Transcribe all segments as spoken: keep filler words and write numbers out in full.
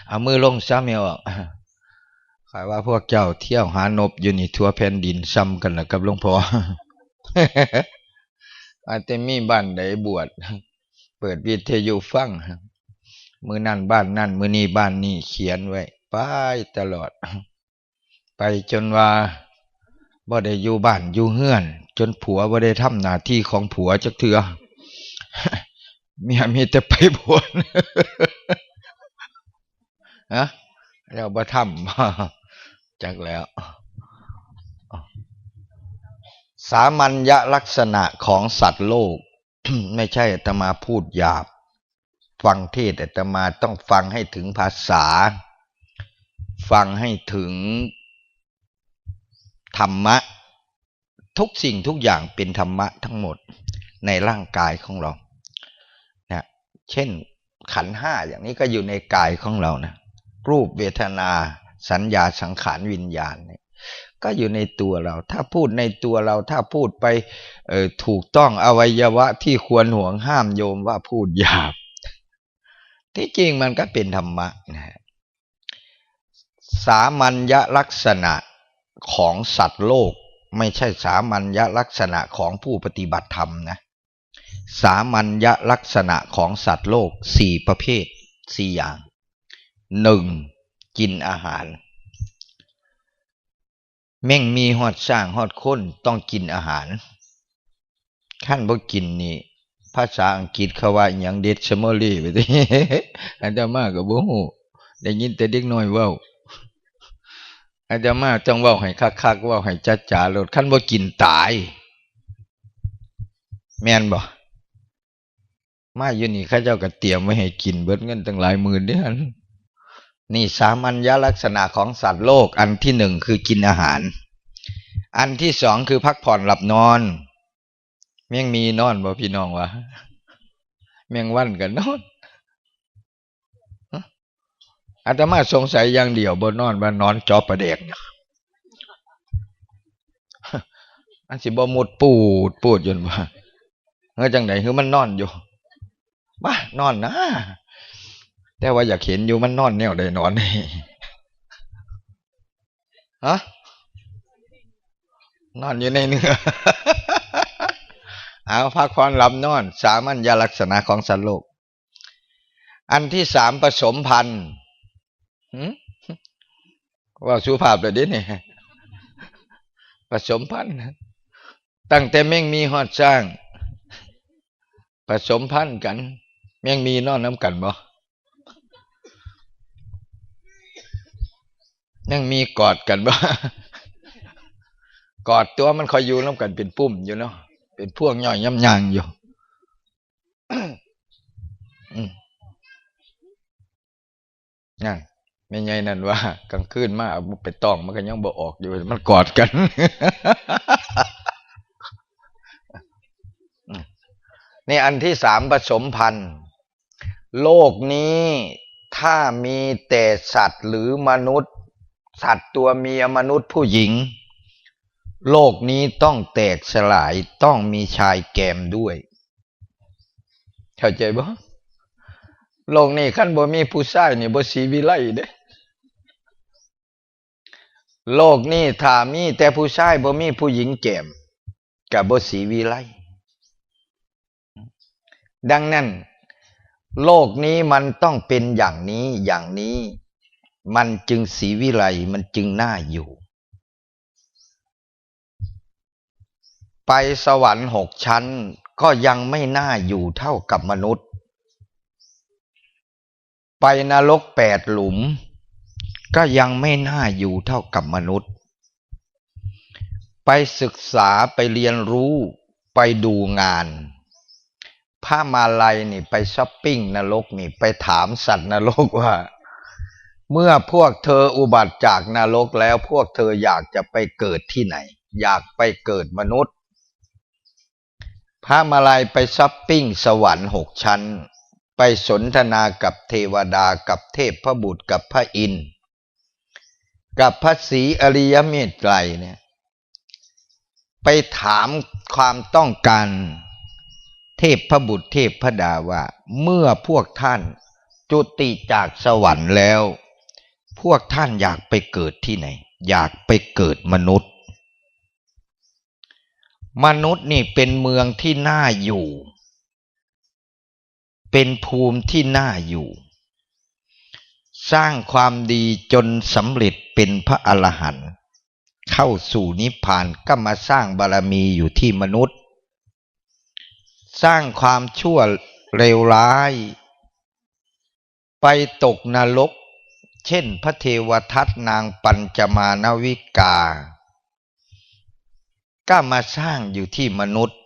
เอามือลงซะ แม่ออก ข้อยว่าพวกเจ้าเที่ยวหานบอยู่นี่ทั่วแผ่นดินซ้ำกันล่ะกับหลวงพ่อ อาจจะมีบ้านใดบวช เปิดวิทยุฟัง มื้อนั้นบ้านนั้น มื้อนี้บ้านนี้ เขียนไว้ ไปตลอด ไปจนว่าบ่ได้อยู่บ้านอยู่เฮือน จนผัวบ่ได้ทำหน้าที่ของผัวจักเทื่อ เมียมีแต่ไปบวช ฮะ เจ้าบ่ทำ จักแล้ว สามัญลักษณะของสัตว์โลก ไม่ใช่อาตมาพูดหยาบ ฟังเทศน์อาตมาต้องฟังให้ถึงภาษา ฟังให้ถึงธรรมะ ทุกสิ่งทุกอย่างเป็นธรรมะทั้งหมดในร่างกายของเรา นะ เช่น ขันธ์ห้าอย่างนี้ก็อยู่ในกายของเรานะ รูป เวทนา สัญญา สังขาร วิญญาณเนี่ย ก็อยู่ในตัวเรา ถ้าพูดในตัวเรา ถ้าพูดไป เอ่อ ถูกต้องอวัยวะที่ควรหวงห้าม โยมว่าพูดหยาบ ที่จริงมันก็เป็นธรรมะนะฮะ สามัญลักษณะของสัตว์โลก ไม่ใช่สามัญลักษณะของผู้ปฏิบัติธรรมนะ สามัญลักษณะของสัตว์โลกสี่ประเภท สี่อย่าง หนึ่ง กินอาหาร แม่งมีฮอดช้างฮอดคนต้องกินอาหาร คันบ่กินนี่ ภาษาอังกฤษเขาว่าอิหยัง เดดซิมอลลี ว่าติ อาตมาก็บ่ฮู้ ได้ยินแต่เด็กน้อยเว้า อาตมาต้องเว้าให้คักๆ เว้าให้จ๋าๆ โลด คันบ่กินตาย แม่นบ่ มาอยู่นี่เขาเจ้าก็เตรียมไว้ให้กินเบิด เงินตั้งหลายหมื่นเด้หั่น นี่สามัญลักษณะของสัตว์โลก อันที่หนึ่งคือกินอาหาร อันที่สองคือพักผ่อนหลับนอน แมงมีนอนบ่พี่น้องวะ แมงวันก็นอน อาตมาสงสัยอย่างเดียว บ่นอนว่านอนจอประแดกเนี่ย อันสิบ่มุดปูดปูดอยู่บ่ เฮ้ย จังใด๋ คือมันนอนอยู่ บ้า นอนนะ แต่ว่าอยากเห็นอยู่มันนอนแนวใด๋นอน ฮะ นอนอยู่ในเนื้อ เอา พักผ่อนหลับนอน สามัญลักษณะของสัตว์โลก อันที่สาม ผสมพันธุ์ หึ เว้าสุภาพเลยเด้นี่ ผสมพันธุ์ ตั้งแต่แมงมีฮอดช้าง ผสมพันธุ์กัน แมงมีนอนนำกันบ่ แมงมีกอดกันบ่ กอดตัว มันค่อยอยู่นำกันเป็นปุ้มอยู่เนาะ เป็นพวงย่อยยำยางอยู่ อืม นั่น แม่ใหญ่นั่นว่า กลางคืนมาเอาไปต้อง มันก็ยังบ่ออกอยู่ มันกอดกัน นี่อันที่สาม ผสมพันธุ์ โลกนี้ถ้ามีแต่สัตว์หรือมนุษย์ สัตว์ตัวเมีย มนุษย์ผู้หญิง โลกนี้ต้องแตกสลาย ต้องมีชายแกมด้วย เข้าใจบ่ โลกนี้คันบ่มีผู้ชายนี่บ่ศรีวิไลเด้ โลกนี้ถ้ามีแต่ผู้ชาย บ่มีผู้หญิงแกม ก็บ่ศรีวิไล ดังนั้น โลกนี้มันต้องเป็นอย่างนี้ อย่างนี้ มันจึงศรีวิไล มันจึงน่าอยู่ ไปสวรรค์หกชั้น ก็ยังไม่น่าอยู่เท่ากับมนุษย์ ไปนรกแปดหลุม ก็ยังไม่น่าอยู่เท่ากับมนุษย์ ไปศึกษา ไปเรียนรู้ ไปดูงาน พระมาลัยนี่ไปช้อปปิ้งนรกนี่ ไปถามสัตว์นรกว่า เมื่อพวกเธออุบัติจากนรกแล้ว พวกเธออยากจะไปเกิดที่ไหน อยากไปเกิดมนุษย์ พระมาลัยไปช้อปปิ้งสวรรค์หกชั้น ไปสนทนากับเทวดา กับเทพบุตร กับพระอินทร์ กับพระศรีอริยเมตไตรยเนี่ย ไปถามความต้องการเทพบุตรเทพดาว่า เมื่อพวกท่าน จุติจากสวรรค์แล้ว พวกท่านอยากไปเกิดที่ไหน? อยากไปเกิดมนุษย์ มนุษย์นี่เป็นเมืองที่น่าอยู่ เป็นภูมิที่น่าอยู่ สร้างความดีจนสำเร็จเป็นพระอรหันต์ เข้าสู่นิพพาน ก็มาสร้างบารมีอยู่ที่มนุษย์ สร้างความชั่วเลวร้าย ไปตกนรก เช่นพระเทวทัตนางปัญจมานวิกา ก็มาสร้างอยู่ที่มนุษย์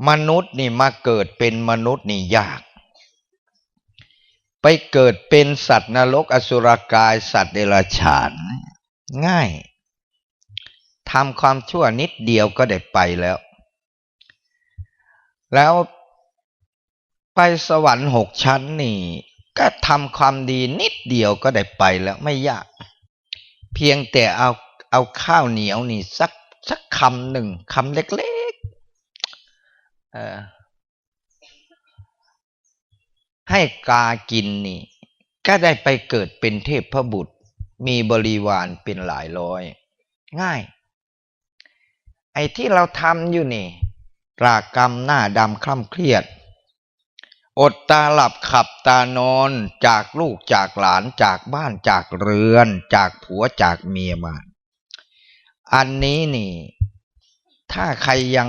มนุษย์นี่มาเกิดเป็นมนุษย์นี่ยาก ไปเกิดเป็นสัตว์นรก อสุรกาย สัตว์เดรัจฉาน ง่าย ทำความชั่วนิดเดียวก็ได้ไปแล้ว แล้วไปสวรรค์หกชั้นนี่ ก็ทำความดีนิดเดียวก็ได้ไปแล้ว ไม่ยาก เพียงแต่เอา เอาข้าวเหนียวนี่สัก สักคำหนึ่ง คำเล็กๆ เอ่อ ให้กากินนี่ ก็ได้ไปเกิดเป็นเทพบุตร มีบริวารเป็นหลายร้อย ง่าย ไอ้ที่เราทำอยู่นี่ ตรากตรำ หน้าดำคล่ำเครียด อดตาหลับขับตานอน จากลูกจากหลาน จากบ้านจากเรือน จากผัวจากเมียมา อันนี้นี่ ถ้าใครยัง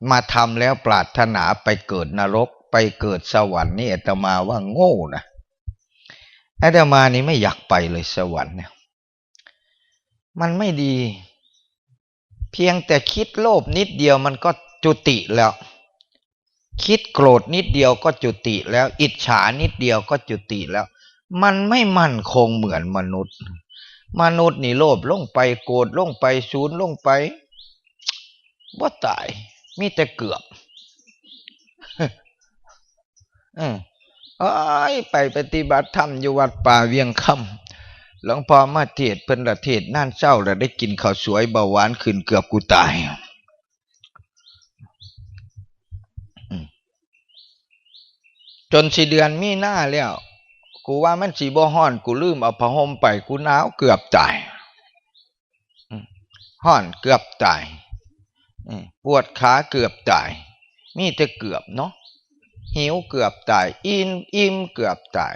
มาทำแล้วปรารถนาไปเกิดนรก ไปเกิดสวรรค์นี่ อาตมาว่าโง่นะ อาตมานี่ไม่อยากไปเลยสวรรค์เนี่ย มันไม่ดี เพียงแต่คิดโลภนิดเดียวมันก็จุติแล้ว คิดโกรธนิดเดียวก็จุติแล้ว อิจฉานิดเดียวก็จุติแล้ว มันไม่มั่นคงเหมือนมนุษย์ มนุษย์นี่โลภลงไป โกรธลงไป ศูนย์ลงไป บ่ตาย มีแต่เกือบ เออ โอ้ย ไปปฏิบัติธรรมอยู่วัดป่าเวียงคำ หลวงพ่อมาเทศน์ เพิ่นละเทศน์นานเซาแล้ว ได้กินข้าวสวย เบาหวานขึ้น เกือบกูตาย อืม จนสิเดือนมีนาแล้ว กูว่ามันสิบ่ฮ้อน กูลืมเอาผ้าห่มไป กูหนาวเกือบตาย อืม ฮ้อนเกือบตาย อืม ปวดขาเกือบตาย มีแต่เกือบเนาะ หิวเกือบตาย อิ่ม อิ่มเกือบตาย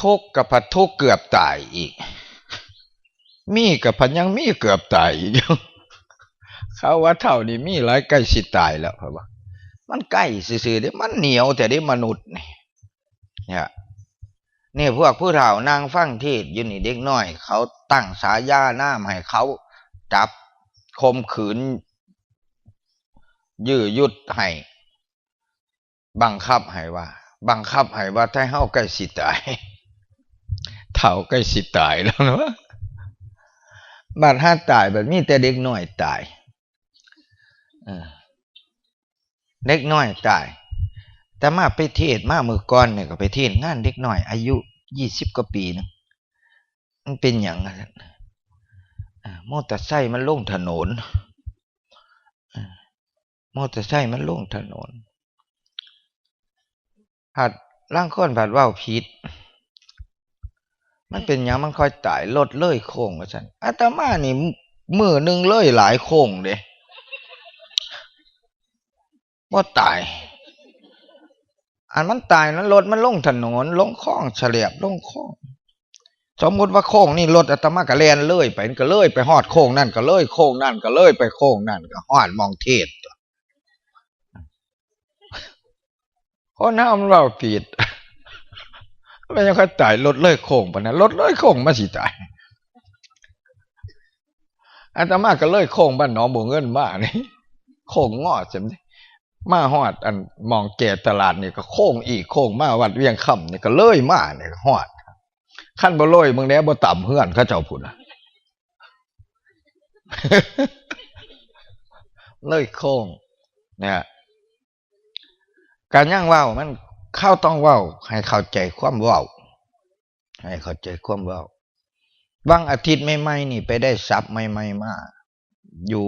ทุกข์กับผัดทุกข์เกือบตายอีก มีกับผัดยังมีเกือบตายอีก เขาว่าเฒ่านี่มีหลาย ใกล้สิตายแล้ว เขาว่า มันใกล้ซื่อๆเด้ มันเหนียวแต่เด้มนุษย์นี่ เนี่ย นี่พวกผู้เฒ่านั่งฟังเทศน์อยู่นี่ เด็กน้อยเขาตั้งฉายานามให้เขา จับข่มขืน ยื้อยุดให้ บังคับให้ว่า บังคับให้ว่า ถ้าเฮาใกล้สิตาย เฒ่าใกล้สิตายแล้วเนาะ บัดหาตาย บัดมีแต่เด็กน้อยตาย เออ เด็กน้อยตาย แต่มาไปเทศน์มามื้อก่อนนี่ ก็ไปเทศน์งานเด็กน้อยอายุยี่สิบกว่าปีหนึ่ง มันเป็นหยังอะ อ่า มอเตอร์ไซค์มันลงถนน อ่า มอเตอร์ไซค์มันลงถนน ผัด ลางคนผัดเว้าผิด มันเป็นหยังมันค่อยตาย รถเลยโค้งว่าซั่น อาตมานี่มื้อหนึ่งเลยหลายโค้งเด้ บ่ตาย อันมันตายนั้นรถมันลงถนน ลงคลอง เฉลียบลงคลอง สมมุติว่าโค้งนี่รถอาตมาก็แล่นเลยไป ก็เลยไปฮอดโค้งนั่น ก็เลยโค้งนั่น ก็เลยไปโค้งนั่น ก็ฮอดหม่องเทศน์ คนเฮามันเว้าผิด มันยังค่อยตาย รถเลยโค้งปานนั้น รถเลยโค้งมาสิตาย อาตมาก็เลยโค้งบ้านหนองบัวเงินมานี่ โค้งงอซั่นเด้ มาฮอดอันหม่องแก่ตลาดนี่ก็โค้งอีก โค้งมาวัดเวียงคำนี่ก็เลยมานี่ก็ฮอด คันบ่เลยมึงแหน่ บ่ต่ำเฮือนเขาเจ้าพุ้นน่ะ เลยโค้ง นะฮะ การยังเว้ามัน เขาต้องเว้าให้เข้าใจความเว้า ให้เข้าใจความเว้า หว่างอาทิตย์ใหม่ๆนี่ไปได้ศัพท์ใหม่ๆมา อยู่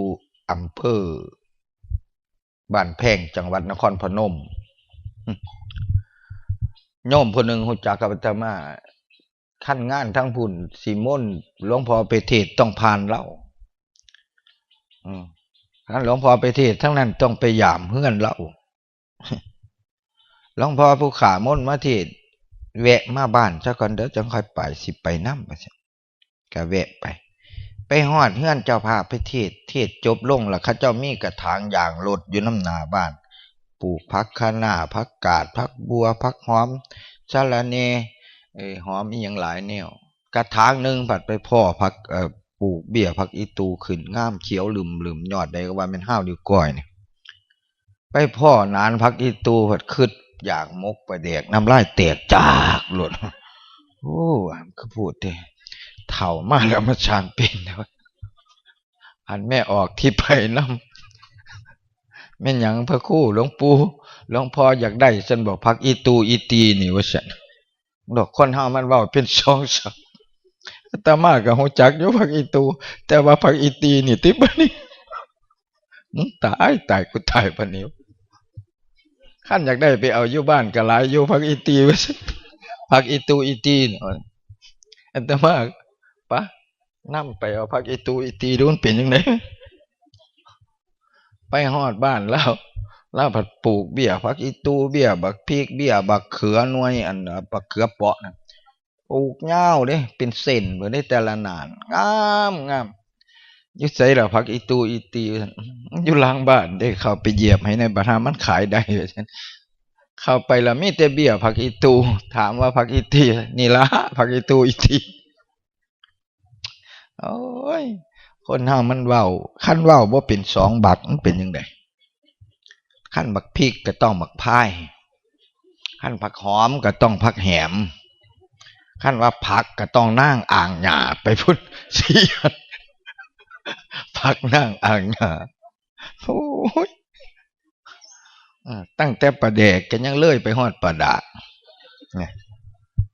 อำเภอบ้านแพง จังหวัดนครพนม โยมผู้หนึ่งรู้จักกับอาตมา คันงานทั้งพุ้นสิมนต์หลวงพ่อไปเทศน์ต้องผ่านลาว อืม คันหลวงพ่อไปเทศน์ทั้งนั้นต้องไปยามเฮือนลาว หลวงพ่อผู้ข้ามนต์มาเทศน์ แวะมาบ้านซะก่อนเด้อ จั่งค่อยไป สิไปนำ ว่าซั่น ก็แวะไป ไปฮอดเฮือนเจ้าภาพไปเทศน์ เทศน์จบลงแล้ว เขาเจ้ามีกระถางยางรถอยู่นำหน้าบ้าน ปลูกผักคะน้า ผักกาด ผักบัว ผักหอม สะระแหน่ เอ่อ หอมอีหยังหลายแนว กระถางหนึ่งผัดไปพ้อผัก เอ่อ ปลูกเบี้ยผักอีตูขึ้นงามเขียวลึมๆ ยอดใดก็ว่าแม่นฮาวนิ้วก้อยนี่ ไปพ้อหนานผักอีตูผัดคิดอยากหมกปลาแดก น้ำลายแตกจากโลด โอ้ คือพูดแท้ เฒ่ามาแล้วมาสร้างเป็นแท้วะ อันแม่ออกทิพย์ไปนำ แม่นหยังพระครู หลวงปู่ หลวงพ่ออยากได้ซั่นบ่ ผักอีตูอีตีนี่ ว่าซั่น ดอกคนเฮามันเว้าเป็นสองสาม อาตมาก็รู้จักอยู่ผักอีตู แต่ว่าผักอีตีนี่ติบัดนี้ อื้อ ตาย ตาย กูตายบัดนี้ คันอยากได้ไปเอาอยู่บ้านก็หลายอยู่ผักอีตี ว่าซั่น ผักอีตูอีตีนี่ อาตมา ปะ นำไปเอาผักอีตูอีตีดูมันเป็นจั่งใด ไปฮอดบ้านลาว ลาวผัดปลูกเบี้ยผักอีตู เบี้ยบักพริก เบี้ยบักเขือหน่วย อัน เอ่อ บักเขือเปาะนะ ปลูกยาวเด้ เป็นเส้นเบิดเด้แต่ละหนาน งามงาม อยู่ไสล่ะผักอีตูอีตี อยู่หลังบ้านเด้ เข้าไปเหยียบให้แหน่ บัดหามันขายได้ เข้าไปแล้วมีแต่เบี้ยผักอีตู ถามว่าผักอีตี นี่ล่ะ ผักอีตูอีตี โอ้ย คนเฮามันเว้า คันเว้าบ่เป็นสองบัก มันเป็นจั่งใด คันบักพริกก็ต้องบักพาย คันผักหอมก็ต้องผักแหม คันว่าผักก็ต้องนางอ่างหญ้าไปพุ้น สี่อัน ผักนางอ่างหญ้า โอ้ย เออ ตั้งแต่ปลาแดกก็ยังเลยไปฮอดปลาดาก เนี่ย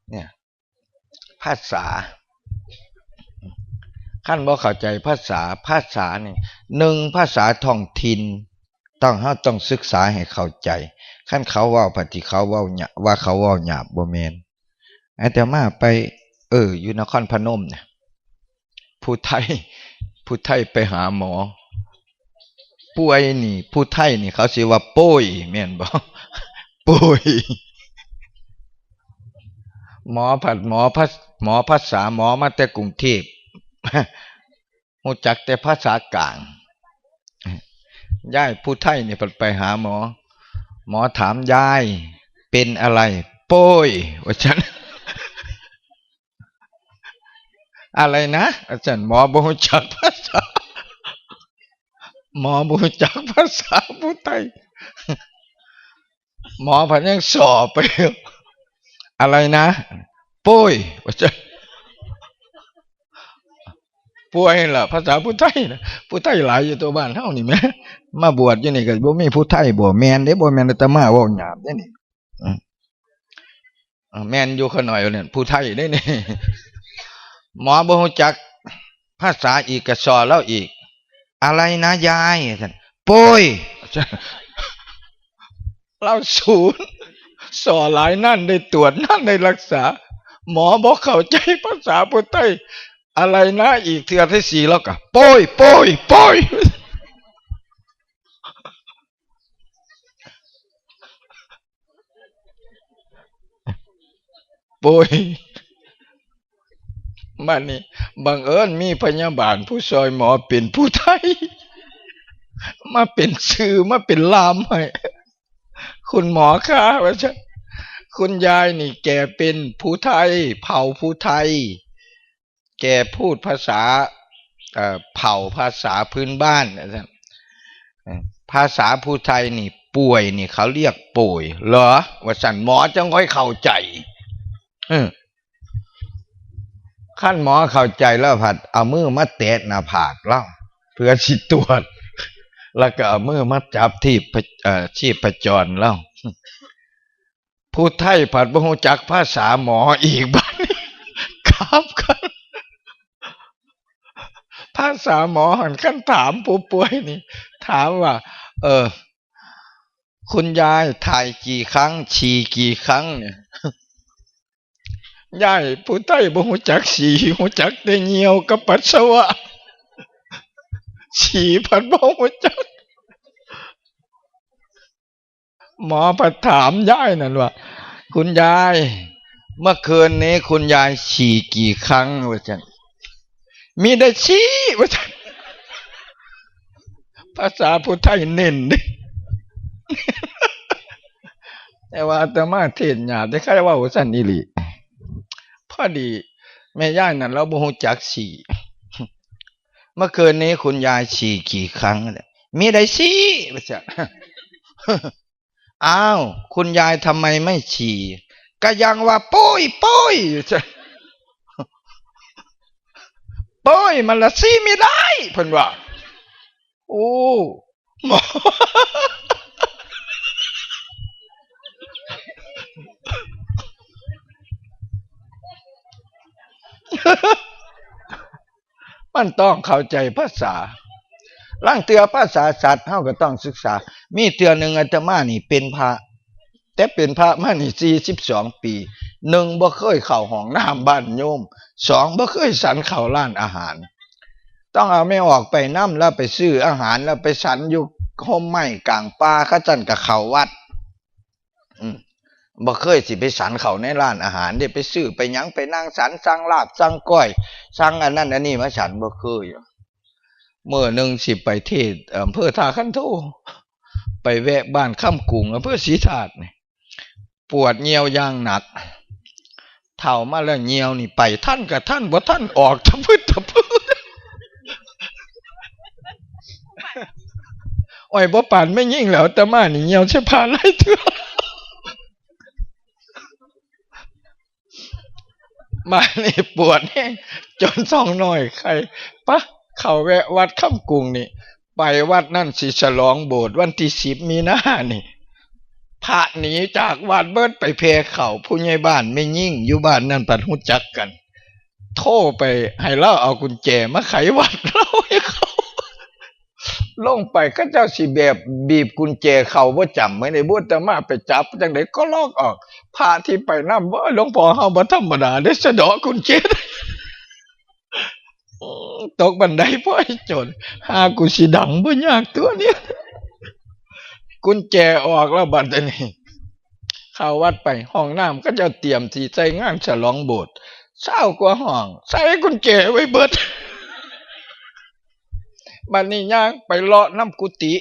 เนี่ย ภาษา คันบ่เข้าใจภาษา ภาษานี่ หนึ่ง ภาษาท้องถิ่น ต้อง เฮาต้องศึกษาให้เข้าใจ คันเขาเว้า ผัดที่เขาเว้าหยาบ ว่าเขาเว้าหยาบ บ่แม่น อาตมาไป เออ อยู่นครพนมเนี่ย ผู้ไทย ผู้ไทยไปหาหมอ ป่วยนี่ ผู้ไทยนี่เขาสิว่าโป้ย แม่นบ่ โป้ย หมอผัด หมอภา หมอภาษา หมอมาแต่กรุงเทพฯ รู้จักแต่ภาษากลาง ยายผู้ไทยนี่ผัดไปหาหมอ หมอถาม "ยายเป็นอะไร" "โป้ย" ว่าซั่น "อะไรนะ" ว่าซั่น หมอบ่รู้จักภาษา หมอบ่รู้จักภาษาผู้ไทย หมอผัดยังสอบไป "อะไรนะ" "โป้ย" ว่าซั่น ป่วยล่ะ ภาษาผู้ไทยนะ ผู้ไทยหลายอยู่ตัวบ้านเฮานี่แหม มาบวชอยู่นี่ก็บ่มีผู้ไทยบ่ แม่นเด้ บ่แม่นอาตมาเว้าหยาบเด้นี่ อืม อ่า แม่นอยู่ขะน้อยนั่น ผู้ไทยเด้นี่ หมอบ่รู้จักภาษาอีก ก็ซ้อลาวอีก "อะไรนะยาย" ซั่น "โป้ย" ลาวศูนย์ ซ้อหลายนั่นได้ตรวจนั่นได้รักษา หมอบ่เข้าใจภาษาผู้ไทย อะไรนะ อีกเทื่อที่สี่ลาวก็ "โป้ย โป้ย โป้ย" โป้ย บัดนี้บังเอิญมีพยาบาลผู้ซอยหมอเป็นผู้ไทย มาเป็นสื่อ มาเป็นล่ามให้ "คุณหมอคะ" ว่าซั่น "คุณยายนี่แกเป็นผู้ไทย เผ่าผู้ไทย แกพูดภาษา เอ่อ เผ่าภาษาพื้นบ้าน" ว่าซั่น เอ่อ ภาษาผู้ไทยนี่ ป่วยนี่เขาเรียกโป้ยเหรอ ว่าซั่น หมอจั่งค่อยเข้าใจ เออ คันหมอเข้าใจแล้วผัดเอามือมาแตะหน้าผากลาว เพื่อสิตรวจ แล้วก็เอามือมาจับที่พะ- เอ่อ ชีพจรลาว ผู้ไทยผัดบ่รู้จักภาษาหมออีก บัดนี้ ครับ ครับ ภาษาหมอหั่น คันถามผู้ป่วยนี่ ถามว่า เออ คุณยายถ่ายกี่ครั้ง ฉี่กี่ครั้งเนี่ย ยายผู้ไทยบ่ฮู้จักฉี่ ฮู้จักแต่เยี่ยวกับปัสสาวะ ฉี่พัดบ่ฮู้จัก หมอพัดถามยายนั่นว่า "คุณยาย เมื่อคืนนี้คุณยายฉี่กี่ครั้ง" ว่าซั่น "มีแต่ฉี่" ว่าซั่น ภาษาผู้ไทยเน้นเด้ แต่ว่าอาตมาเทศน์ยากเด้ ใครเว้าซั่นอีหลี พอดีแม่ยายนั่นลาวบ่ฮู้จักฉี่ "เมื่อคืนนี้คุณยายฉี่กี่ครั้ง" "มีแต่ฉี่" ว่าซั่น "อ้าว คุณยายทำไมไม่ฉี่" "ก็ยังว่าโป๊ยโป๊ย" อยู่ซั่น "โป๊ยมันละฉี่ไม่ได้" เพิ่นว่า โอ้ หมอ มันต้องเข้าใจภาษา ลางเทื่อภาษาสัตว์เฮาก็ต้องศึกษา มีเทื่อหนึ่งอาตมานี่เป็นพระ แต่เป็นพระมานี่สี่สิบสองปี หนึ่ง บ่เคยเข้าห้องน้ำบ้านโยม สอง บ่เคยฉันข้าวร้านอาหาร ต้องเอาแม่ออกไปนำ แล้วไปซื้ออาหาร แล้วไปฉันอยู่ฮ่มไม้กลางป่า คันซั่นก็เข้าวัด อืม บ่เคยสิไปฉันข้าวในร้านอาหารเด้ ไปซื้อไปหยัง ไปนั่งฉัน สั่งลาบ สั่งก้อย สั่งอันนั้นอันนี้มาฉัน บ่เคย มื้อหนึ่งสิไปเทศน์อำเภอท่าคันโท ไปแวะบ้านคำกุง อำเภอศรีธาตุนี่ ปวดเยี่ยวอย่างหนัก เฒ่ามาแล้วเยี่ยวนี่ไปทันก็ทัน บ่ทันออก ตะพึดตะพือ โอ้ย บ่ปานแม่ญิงแล้ว อาตมานี่เยี่ยวใส่ผ้าหลายเทื่อ มานี่ปวดแฮง จนสองน้อยไข้ ปะ เข้าแวะวัดคำกุงนี่ ไปวัดนั่นสิฉลองโบสถ์วันที่สิบมีนานี่ พระหนีจากวัดเบิดไปแผ่ข้าว ผู้ใหญ่บ้านแม่ญิงอยู่บ้านนั่นพัดฮู้จักกัน โทรไปให้ลาวเอากุญแจมาไขวัด ลาวให้เข้า ลงไปเขาเจ้าสิแบบบีบกุญแจเข้าบ่จำ มื้อนี้อาตมาไปจับจั่งใดก็ล็อกออก พระที่ไปนำ "โอ้ย หลวงพ่อเฮาบ่ธรรมดาเด้ สะเดาะกุญแจ" ตกบันไดพลอยจน หากูสิดังบ่ยากตัวเนี่ย กุญแจออกแล้วบัดนี้ เข้าวัดไป ห้องน้ำเขาเจ้าเตรียมสิใส่งานฉลองโบสถ์ ซาวกว่าห้อง ใส่กุญแจไว้เบิด บัดนี้ย่างไปเลาะนำกุฏิ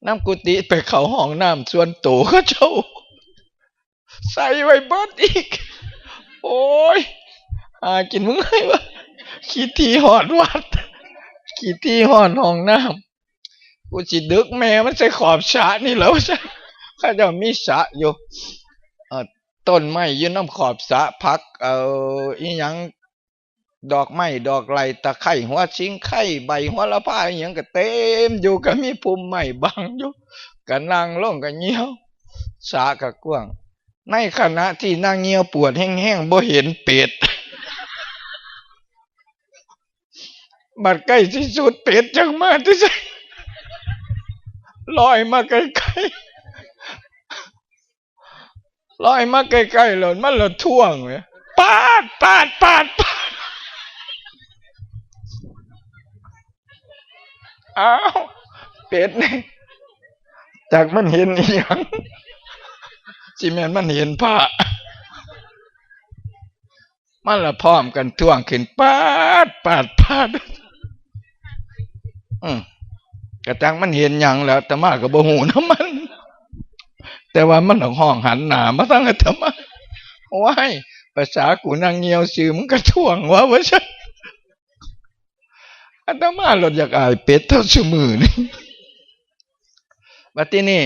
นำกุฏิไปเข้าห้องน้ำส่วนตัวเขาเจ้า ใส่ไว้เบิดอีก โอ้ย หากินมึงไงวะ ขี้ถี่ฮอดวัด ขี้ถี่ฮอดห้องน้ำ กูสิดึกแม่มันใส่ขอบสระนี่แหล้ว เขาเจ้ามีสระอยู่ เอ่อ ต้นไม้อยู่นำขอบสระ ผัก เอ่อ อิหยัง ดอกไม้ดอกไร่ ตะไคร้ หัวสิงไค ใบโหระพา อิหยังก็เต็มอยู่ ก็มีพุ่มไม้บังอยู่ ก็นั่งลงก็เยี่ยว สระก็กว้าง ในขณะที่นั่งเยี่ยวปวดแฮงๆ บ่เห็นเป็ด บัดใกล้สิสุด เป็ดจั่งมาแต่ไส ลอยมาใกล้ๆ ลอยมาใกล้ๆ แล้วมันละท่วงเว้ย ปาด ปาด ปาด ปาด อ้าว เป็ดนี่ จักมันเห็นอีหยัง สิแม่นมันเห็นพระ มันละพร้อมกันท่วงขึ้น ปาด ปาด ปาด อืม กะจั่งมันเห็นหยังแล้ว อาตมาก็บ่ฮู้นำมัน แต่ว่ามันละฮ้องหันหน้ามาทางอาตมา "โอ้ย ภาษากูนั่งเยี่ยวซื่อ มึงก็ท่วงวะ" ว่าซั่น อาตมาโลดอยากอายเป็ดเท่าซุมื้อนี้ บัดทีนี้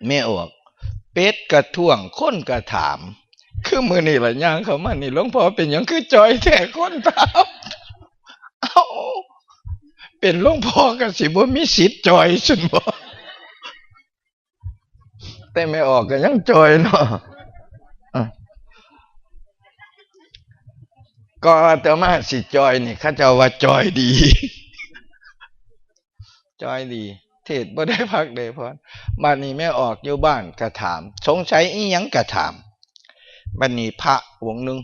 แม่ออก เป็ดกะท่วง คนกะถาม คือมื้อนี้ล่ะย่างเข้ามานี่ "หลวงพ่อเป็นหยังคือจ่อยแท้" คนถาม เอ้า เป็นหลวงพ่อก็สิบ่มีสิทธิ์จ่อยซั่นบ่ แต่แม่ออกก็ยังจ่อยเนาะ อ่ะ ก็อาตมาสิจ่อยนี่ เขาเจ้าว่าจ่อยดี จ่อยดี เทศน์บ่ได้พักได้ผ่อน บัดนี้แม่ออกอยู่บ้านก็ถาม สงสัยอีหยังก็ถาม บัดนี้พระองค์หนึ่ง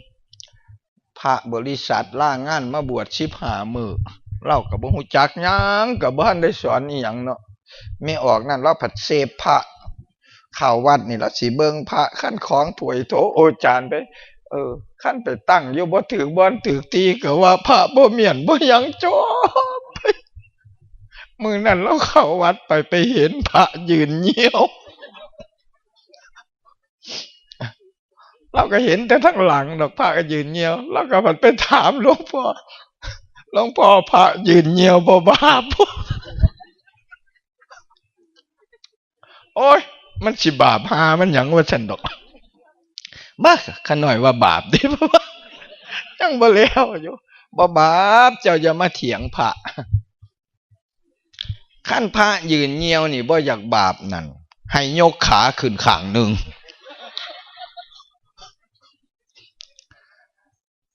พระบริษัทลางานมาบวชสิบห้ามื้อ ลาวก็บ่ฮู้จักหยัง ก็บ่ทันได้สอนอีหยังเนาะ แม่ออกนั่นลาวผัดเสพพระ เข้าวัดนี่ลาวสิเบิ่งพระ คันของถ้วยโถโอจานไป เออ คันไปตั้งอยู่บ่ถืกบ่อนถืกที่ ก็ว่าพระบ่เมี้ยนบ่หยัง จบ มื้อนั้นลาวเข้าวัดไป ไปเห็นพระยืนเยี่ยว ลาวก็เห็นแต่ทางหลังดอก พระก็ยืนเยี่ยว ลาวก็ผัดไปถามหลวงพ่อ หลวงพ่อ พระยืนเยี่ยวบ่บาปบ่ โอ๊ย มันสิบาปห่ามันหยัง ว่าซั่นดอก บ้า ข้าน้อยว่าบาปเด้ ยังบ่แล้วอยู่ บ่บาป เจ้าอย่ามาเถียงพระ คันพระยืนเยี่ยวนี่บ่อยากบาปนั่น ให้ยกขาขึ้นข้างหนึ่ง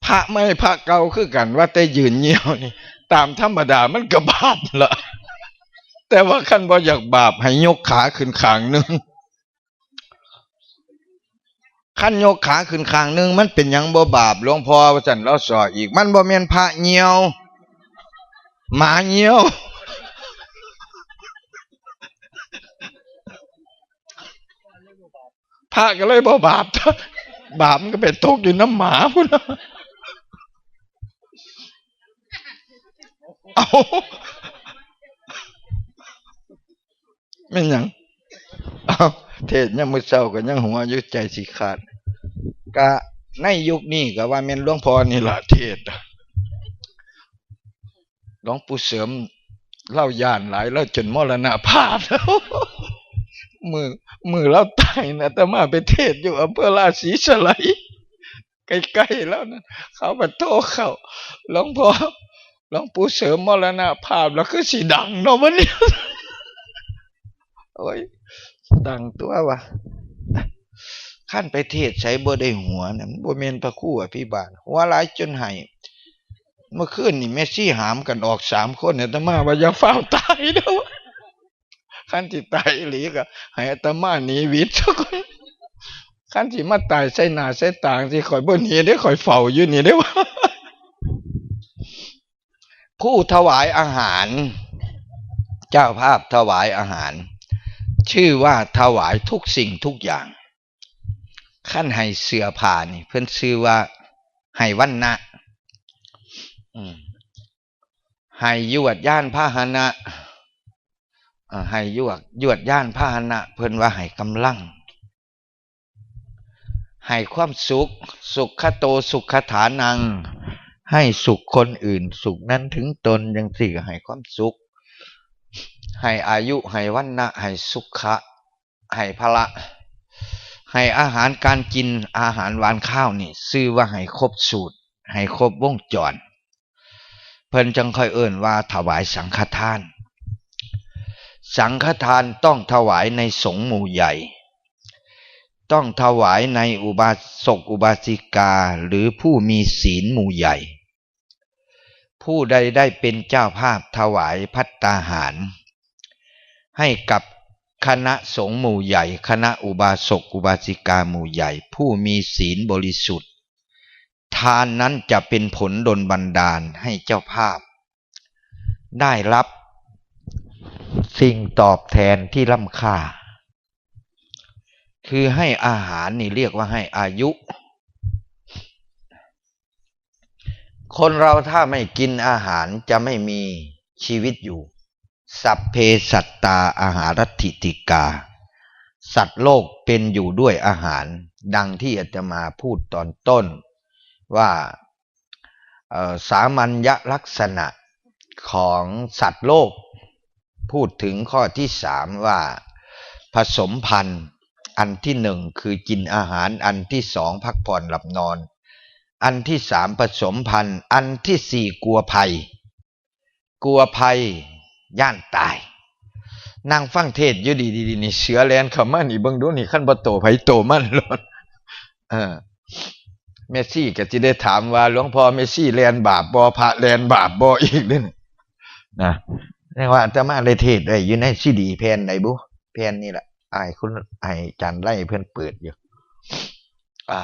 พระใหม่พระเก่าคือกัน ว่าแต่ยืนเยี่ยวนี่ ตามธรรมดามันก็บาปละ แต่ว่าคันบ่อยากบาป ให้ยกขาขึ้นข้างหนึ่ง คันยกขาขึ้นข้างหนึ่ง มันเป็นหยังบ่บาป หลวงพ่อ ว่าซั่น ลาวซ้ออีก มันบ่แม่นพระเยี่ยว หมาเยี่ยว พระก็เลยบ่บาป บาปมันก็ไปตกอยู่นำหมาพุ้นน่ะ เอ้า แม่นหยัง เอ้า เทศน์ยามมื้อเช้าก็ยังหัวอยู่ ใจสิขาด กะในยุคนี้ก็ว่าแม่นหลวงพ่อนี่ล่ะเทศน์ หลวงปู่เสริมลาวย้านหลาย ลาวจนมรณภาพแล้ว มื้อ มื้อลาวตายนะ อาตมาไปเทศน์อยู่อำเภอราศีสไลย ใกล้ๆลาวนะ เขามาโทรเข้า หลวงพ่อ หลวงปู่เสริมมรณภาพแล้ว คือสิดังเนาะบัดนี้ โอ๊ย ดังตั๊ววะ คันไปเทศน์ไสบ่ได้หัวน่ะ มันบ่แม่นพระครูอภิบาล หัวหลายจนไห้ เมื่อคืนนี่แม่ชีหามกันออกสามคน อาตมาว่าอย่าฟ้าวตายเด้อ คันสิตายอีหลีก็ให้อาตมาหนีหวิดซะก่อน คันสิมาตายใส่หน้าใส่ตาจั่งซี้ ข้อยบ่หนีเด้ ข้อยเฝ้าอยู่นี่เด้ ผู้ถวายอาหาร เจ้าภาพถวายอาหาร ชื่อว่าถวายทุกสิ่งทุกอย่าง คันให้เสื้อผ้านี่ เพิ่นชื่อว่าให้วรรณะ อืม ให้ยวดยานพาหนะ เอ่อ ให้ยวด ยวดยานพาหนะ เพิ่นว่าให้กำลัง ให้ความสุข สุขโตสุขฐานัง ให้สุขคนอื่น สุขนั้นถึงตน จั่งซี้ก็ให้ความสุข ให้อายุ ให้วรรณะ ให้สุขะ ให้พละ ให้อาหารการกิน อาหารหวานคาวนี่ ชื่อว่าให้ครบสูตร ให้ครบวงจร เพิ่นจั่งค่อยเอิ้นว่าถวายสังฆทาน สังฆทานต้องถวายในสงฆ์หมู่ใหญ่ ต้องถวายในอุบาสกอุบาสิกา หรือผู้มีศีลหมู่ใหญ่ ผู้ใดได้เป็นเจ้าภาพถวายภัตตาหาร ให้กับคณะสงฆ์หมู่ใหญ่ คณะอุบาสกอุบาสิกาหมู่ใหญ่ ผู้มีศีลบริสุทธิ์ ทานนั้นจะเป็นผลดลบันดาลให้เจ้าภาพ ได้รับสิ่งตอบแทนที่ล้ำค่า คือให้อาหารนี่เรียกว่าให้อายุ คนเราถ้าไม่กินอาหารจะไม่มีชีวิตอยู่ สัพเพสัตตาอาหารัตถิติกา สัตว์โลกเป็นอยู่ด้วยอาหาร ดังที่อาตมาพูดตอนต้นว่า เอ่อ สามัญลักษณะของสัตว์โลก พูดถึงข้อที่สามว่า ผสมพันธุ์ อันที่หนึ่งคือกินอาหาร อันที่สองพักผ่อนหลับนอน อันที่สามผสมพันธุ์ อันที่สี่กลัวภัย กลัวภัย ย้านตาย นั่งฟังเทศน์อยู่ดีๆ นี่เสือแล่นเข้ามานี่ เบิ่งดูนี่ คันบ่โตไผโตมันโลด เออ แม่ชีก็สิได้ถามว่า หลวงพ่อ แม่ชีแล่นบาปบ่ พระแล่นบาปบ่อีกเด้อนี่ นะ เรียกว่าอาตมาได้เทศน์ไว้อยู่ในซีดีแผ่นใดบุ แผ่นนี่แหละ อ้ายคุณ อ้ายอาจารย์ไล่เพิ่นเปิดอยู่ อ่า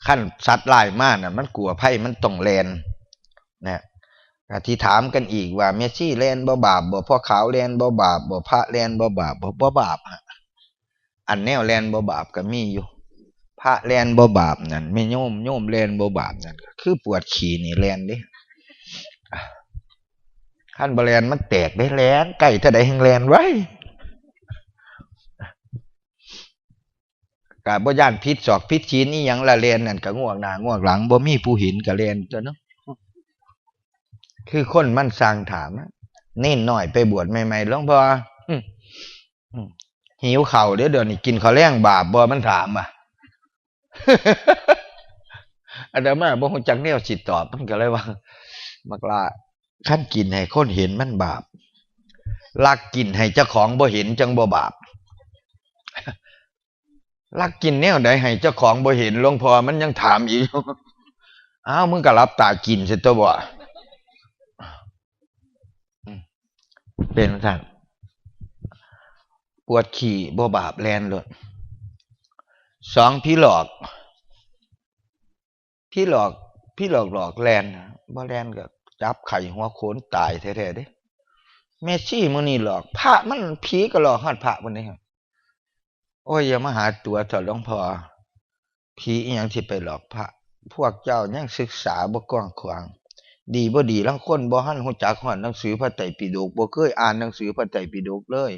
คันสัตว์ร้ายมาน่ะ มันกลัวภัย มันต้องแล่น นะ ก็ที่ถามกันอีกว่า แม่ชีแล่นบ่บาปบ่ พ่อขาวแล่นบ่บาปบ่ พระแล่นบ่บาปบ่ บ่บาปฮะ อันแนวแล่นบ่บาปก็มีอยู่ พระแล่นบ่บาปนั่น แม่โยม โยมแล่นบ่บาปนั่น ก็คือปวดขี้นี่แล่นเด้ คันบ่แล่นมันแตกเด้ แล่นใกล้เท่าใดแฮ่งแล่นไว ก็บ่ย้านผิดศอกผิดศีลอีหยังละ แล่นนั่นก็งวกหน้างวกหลัง บ่มีผู้เห็นก็แล่นตั๊วเนาะ คือคนมันสั่งถามอะ เณรน้อยไปบวชใหม่ๆ หลวงพ่อ อืม อืม หิวข้าวเด้อ เดี๋ยวนี้กินข้าวแลงบาปบ่ มันถามอะ อาตมาบ่ฮู้จักแนวสิตอบ มันก็เลยว่า บักหล่า คันกินให้คนเห็นมันบาป ลักกินให้เจ้าของบ่เห็นจั่งบ่บาป ลักกินแนวใดให้เจ้าของบ่เห็น หลวงพ่อมันยังถามอีก อ้าว มึงก็หลับตากินซะตั๊วบ่ อืม เป็นจั่งซั้น ปวดขี้บ่บาปแล่นโลด สอง ผีหลอก ผีหลอก ผีหลอกหลอกแล่น บ่แล่นก็จับไข้หัวโขนตายแท้ๆ เด้ แม่ชีมื้อนี้หลอก พระมัน ผีก็หลอกฮอดพระพุ้นเด้ โอ้ย อย่ามาหาตั๋วเถาะหลวงพ่อ ผีอิหยังสิไปหลอกพระ พวกเจ้ายังศึกษาบ่กว้างขวาง ดีบ่ดี ลางคนบ่ทันรู้จักฮอดหนังสือพระไตรปิฎก บ่เคยอ่านหนังสือพระไตรปิฎกเลย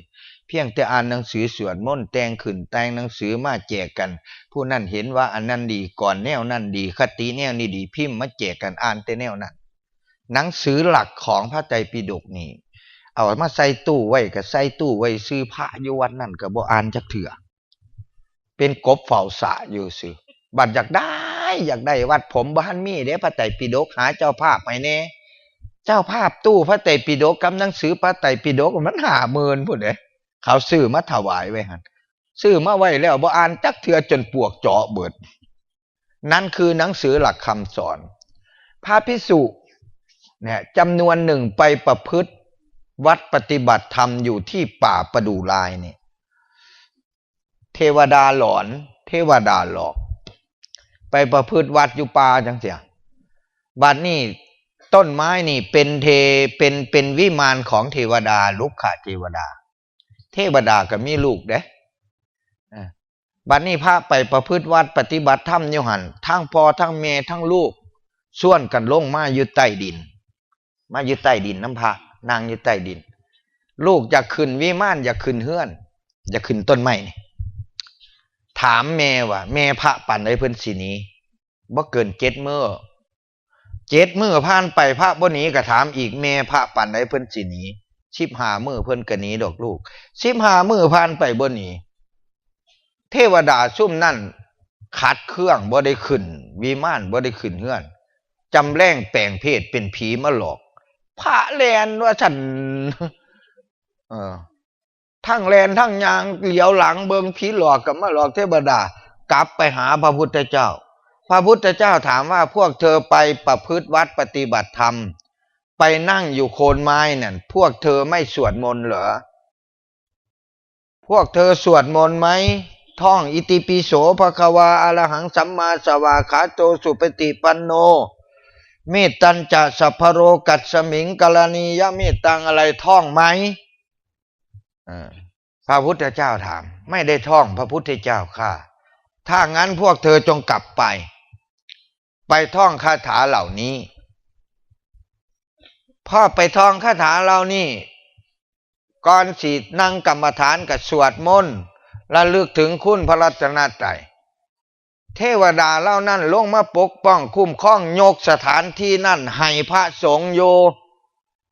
เพียงแต่อ่านหนังสือสวดมนต์ แต่งขึ้นแต่งหนังสือมาแจกกัน ผู้นั้นเห็นว่าอันนั้นดี ก่อนแนวนั้นดี คติแนวนี้ดี พิมพ์มาแจกกัน อ่านแต่แนวนั้น หนังสือหลักของพระไตรปิฎกนี่ เอามาใส่ตู้ไว้ก็ใส่ตู้ไว้ซื่อ พระอยู่วัดนั่นก็บ่อ่านจักเทื่อ เป็นกบเฝ้าสระอยู่ซื่อ บัดอยากได้ อยากได้ วัดผมบ่ทันมีเด้ พระไตรปิฎก หาเจ้าภาพให้แหน่ เจ้าภาพตู้พระไตรปิฎกกับหนังสือพระไตรปิฎกมันห้าหมื่นพุ้นเด้ เขาซื้อมาถวายไว้หั่น ซื้อมาไว้แล้วบ่อ่านจักเทื่อ จนปลวกเจาะเบิด นั่นคือหนังสือหลักคำสอน พระภิกษุเนี่ย จำนวนหนึ่งไปประพฤติวัตรปฏิบัติธรรมอยู่ที่ป่าประดู่ลายนี่ เทวดาหลอน เทวดาหลอก ไปประพฤติวัตรอยู่ป่าจั่งซี้ บัดนี้ต้นไม้นี่เป็นเท- เป็น- เป็นวิมานของเทวดา รุกขเทวดา เทวดาก็มีลูกเด้ เออ บัดนี้พระไปประพฤติวัตรปฏิบัติธรรมอยู่หั่น ทั้งพ่อทั้งแม่ทั้งลูก ชวนกันลงมาอยู่ใต้ดิน มาอยู่ใต้ดินนำพระ นั่งอยู่ใต้ดิน ลูกอยากขึ้นวิมาน อยากขึ้นเฮือน อยากขึ้นต้นไม้นี่ ถามแม่ว่า แม่ พระปานใดเพิ่นสิหนี บ่เกินเจ็ดมื้อ เจ็ดมื้อผ่านไปพระบ่หนี ก็ถามอีก แม่ พระปานใดเพิ่นสิหนี สิบห้ามื้อเพิ่นก็หนีดอกลูก สิบห้ามื้อผ่านไปบ่หนี เทวดาซุมนั้นขัดเคือง บ่ได้ขึ้นวิมาน บ่ได้ขึ้นเฮือน จำแลงแปลงเพศเป็นผีมาหลอก พระแล่นว่าซั่น เออ ทั้งแล่นทั้งย่าง เหลียวหลังเบิ่ง ผีหลอกก็มาหลอกเทวดา กลับไปหาพระพุทธเจ้า พระพุทธเจ้าถามว่า พวกเธอไปประพฤติวัตรปฏิบัติธรรม ไปนั่งอยู่โคนไม้นั่น พวกเธอไม่สวดมนต์เหรอ พวกเธอสวดมนต์ไหม ท่องอิติปิโสภะคะวา อะระหังสัมมาสวากขาโต สุปฏิปันโน เมตตัญจะสัพพะโรกัสสมิง กรณียเมตตัง อะไร ท่องไหม เออ พระพุทธเจ้าถาม ไม่ได้ท่อง พระพุทธเจ้าข้า ถ้างั้นพวกเธอจงกลับไป ไปท่องคาถาเหล่านี้ พอไปท่องคาถาเหล่านี้ ก่อนสินั่งกรรมฐานก็สวดมนต์ ระลึกถึงคุณพระรัตนตรัย เทวดาเหล่านั้นลงมาปกป้องคุ้มครอง ยกสถานที่นั้นให้พระสงฆ์อยู่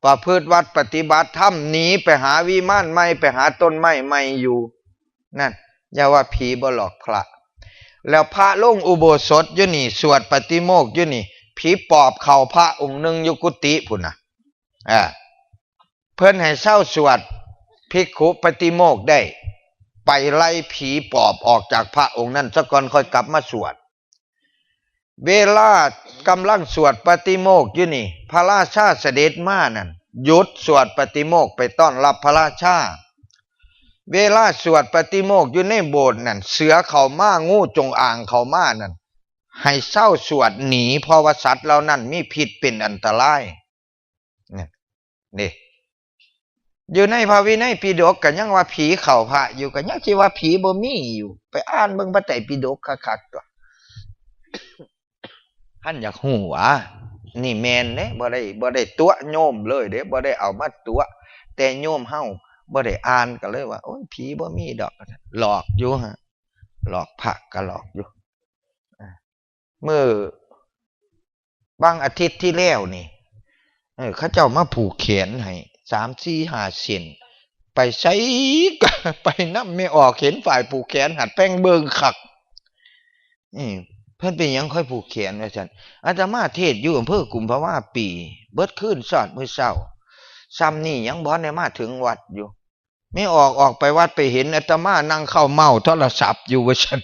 ประพฤติวัตรปฏิบัติธรรม หนีไปหาวิมานใหม่ ไปหาต้นไม้ใหม่อยู่ นั่น อย่าว่าผีบ่หลอกพระ แล้วพระลงอุโบสถอยู่นี่ สวดปาฏิโมกข์อยู่นี่ ผีปอบเข้าพระองค์หนึ่งอยู่กุฏิพุ้นน่ะ อ่า เพิ่นให้เซาสวดภิกขุปาฏิโมกข์ได้ ไปไล่ผีปอบออกจากพระองค์นั้นซะก่อน ค่อยกลับมาสวด เวลากำลังสวดปาฏิโมกข์อยู่นี่ พระราชาเสด็จมานั่น หยุดสวดปาฏิโมกข์ไปต้อนรับพระราชา เวลาสวดปาฏิโมกข์อยู่ในโบสถ์นั่น เสือเข้ามา งูจงอางเข้ามานั่น ให้เซาสวดหนี เพราะว่าสัตว์เหล่านั้นมีพิษเป็นอันตราย เนี่ย นี่ อยู่ในพระวินัยปิฎกก็ยังว่าผีเข้าพระอยู่ ก็ยังสิว่าผีบ่มีอยู่ ไปอ่านเบิ่งพระไตรปิฎกคักๆ ตั๊ว คันอยากฮู้หวา นี่แม่นเด้ บ่ได้ บ่ได้ตั๋วโยมเลยเด้ บ่ได้เอามาตั๋ว แต่โยมเฮาบ่ได้อ่าน ก็เลยว่า โอ้ย ผีบ่มีดอก หลอกอยู่ฮะ หลอกพระก็หลอกอยู่ อ่า มื้อ บางอาทิตย์ที่แล้วนี่ เออ เขาเจ้ามาผูกแขนให้ สาม สี่ ห้า เส้น ไปไสก็ไปนำ แม่ออกเห็นฝ่ายผูกแขน หัดแป้งเบิ่งคัก อืม เพิ่นเป็นหยังค่อยผูกแขนว่าซั่น อาตมาเทศน์อยู่อำเภอกุมภาวาปี เบิดคืนซอดมื้อเช้า ซ่ำนี่ยังบ่ทันได้มาถึงวัดอยู่ แม่ออก ออกไปวัดไปเห็นอาตมานั่งเค้าเมาส์โทรศัพท์อยู่ว่าซั่น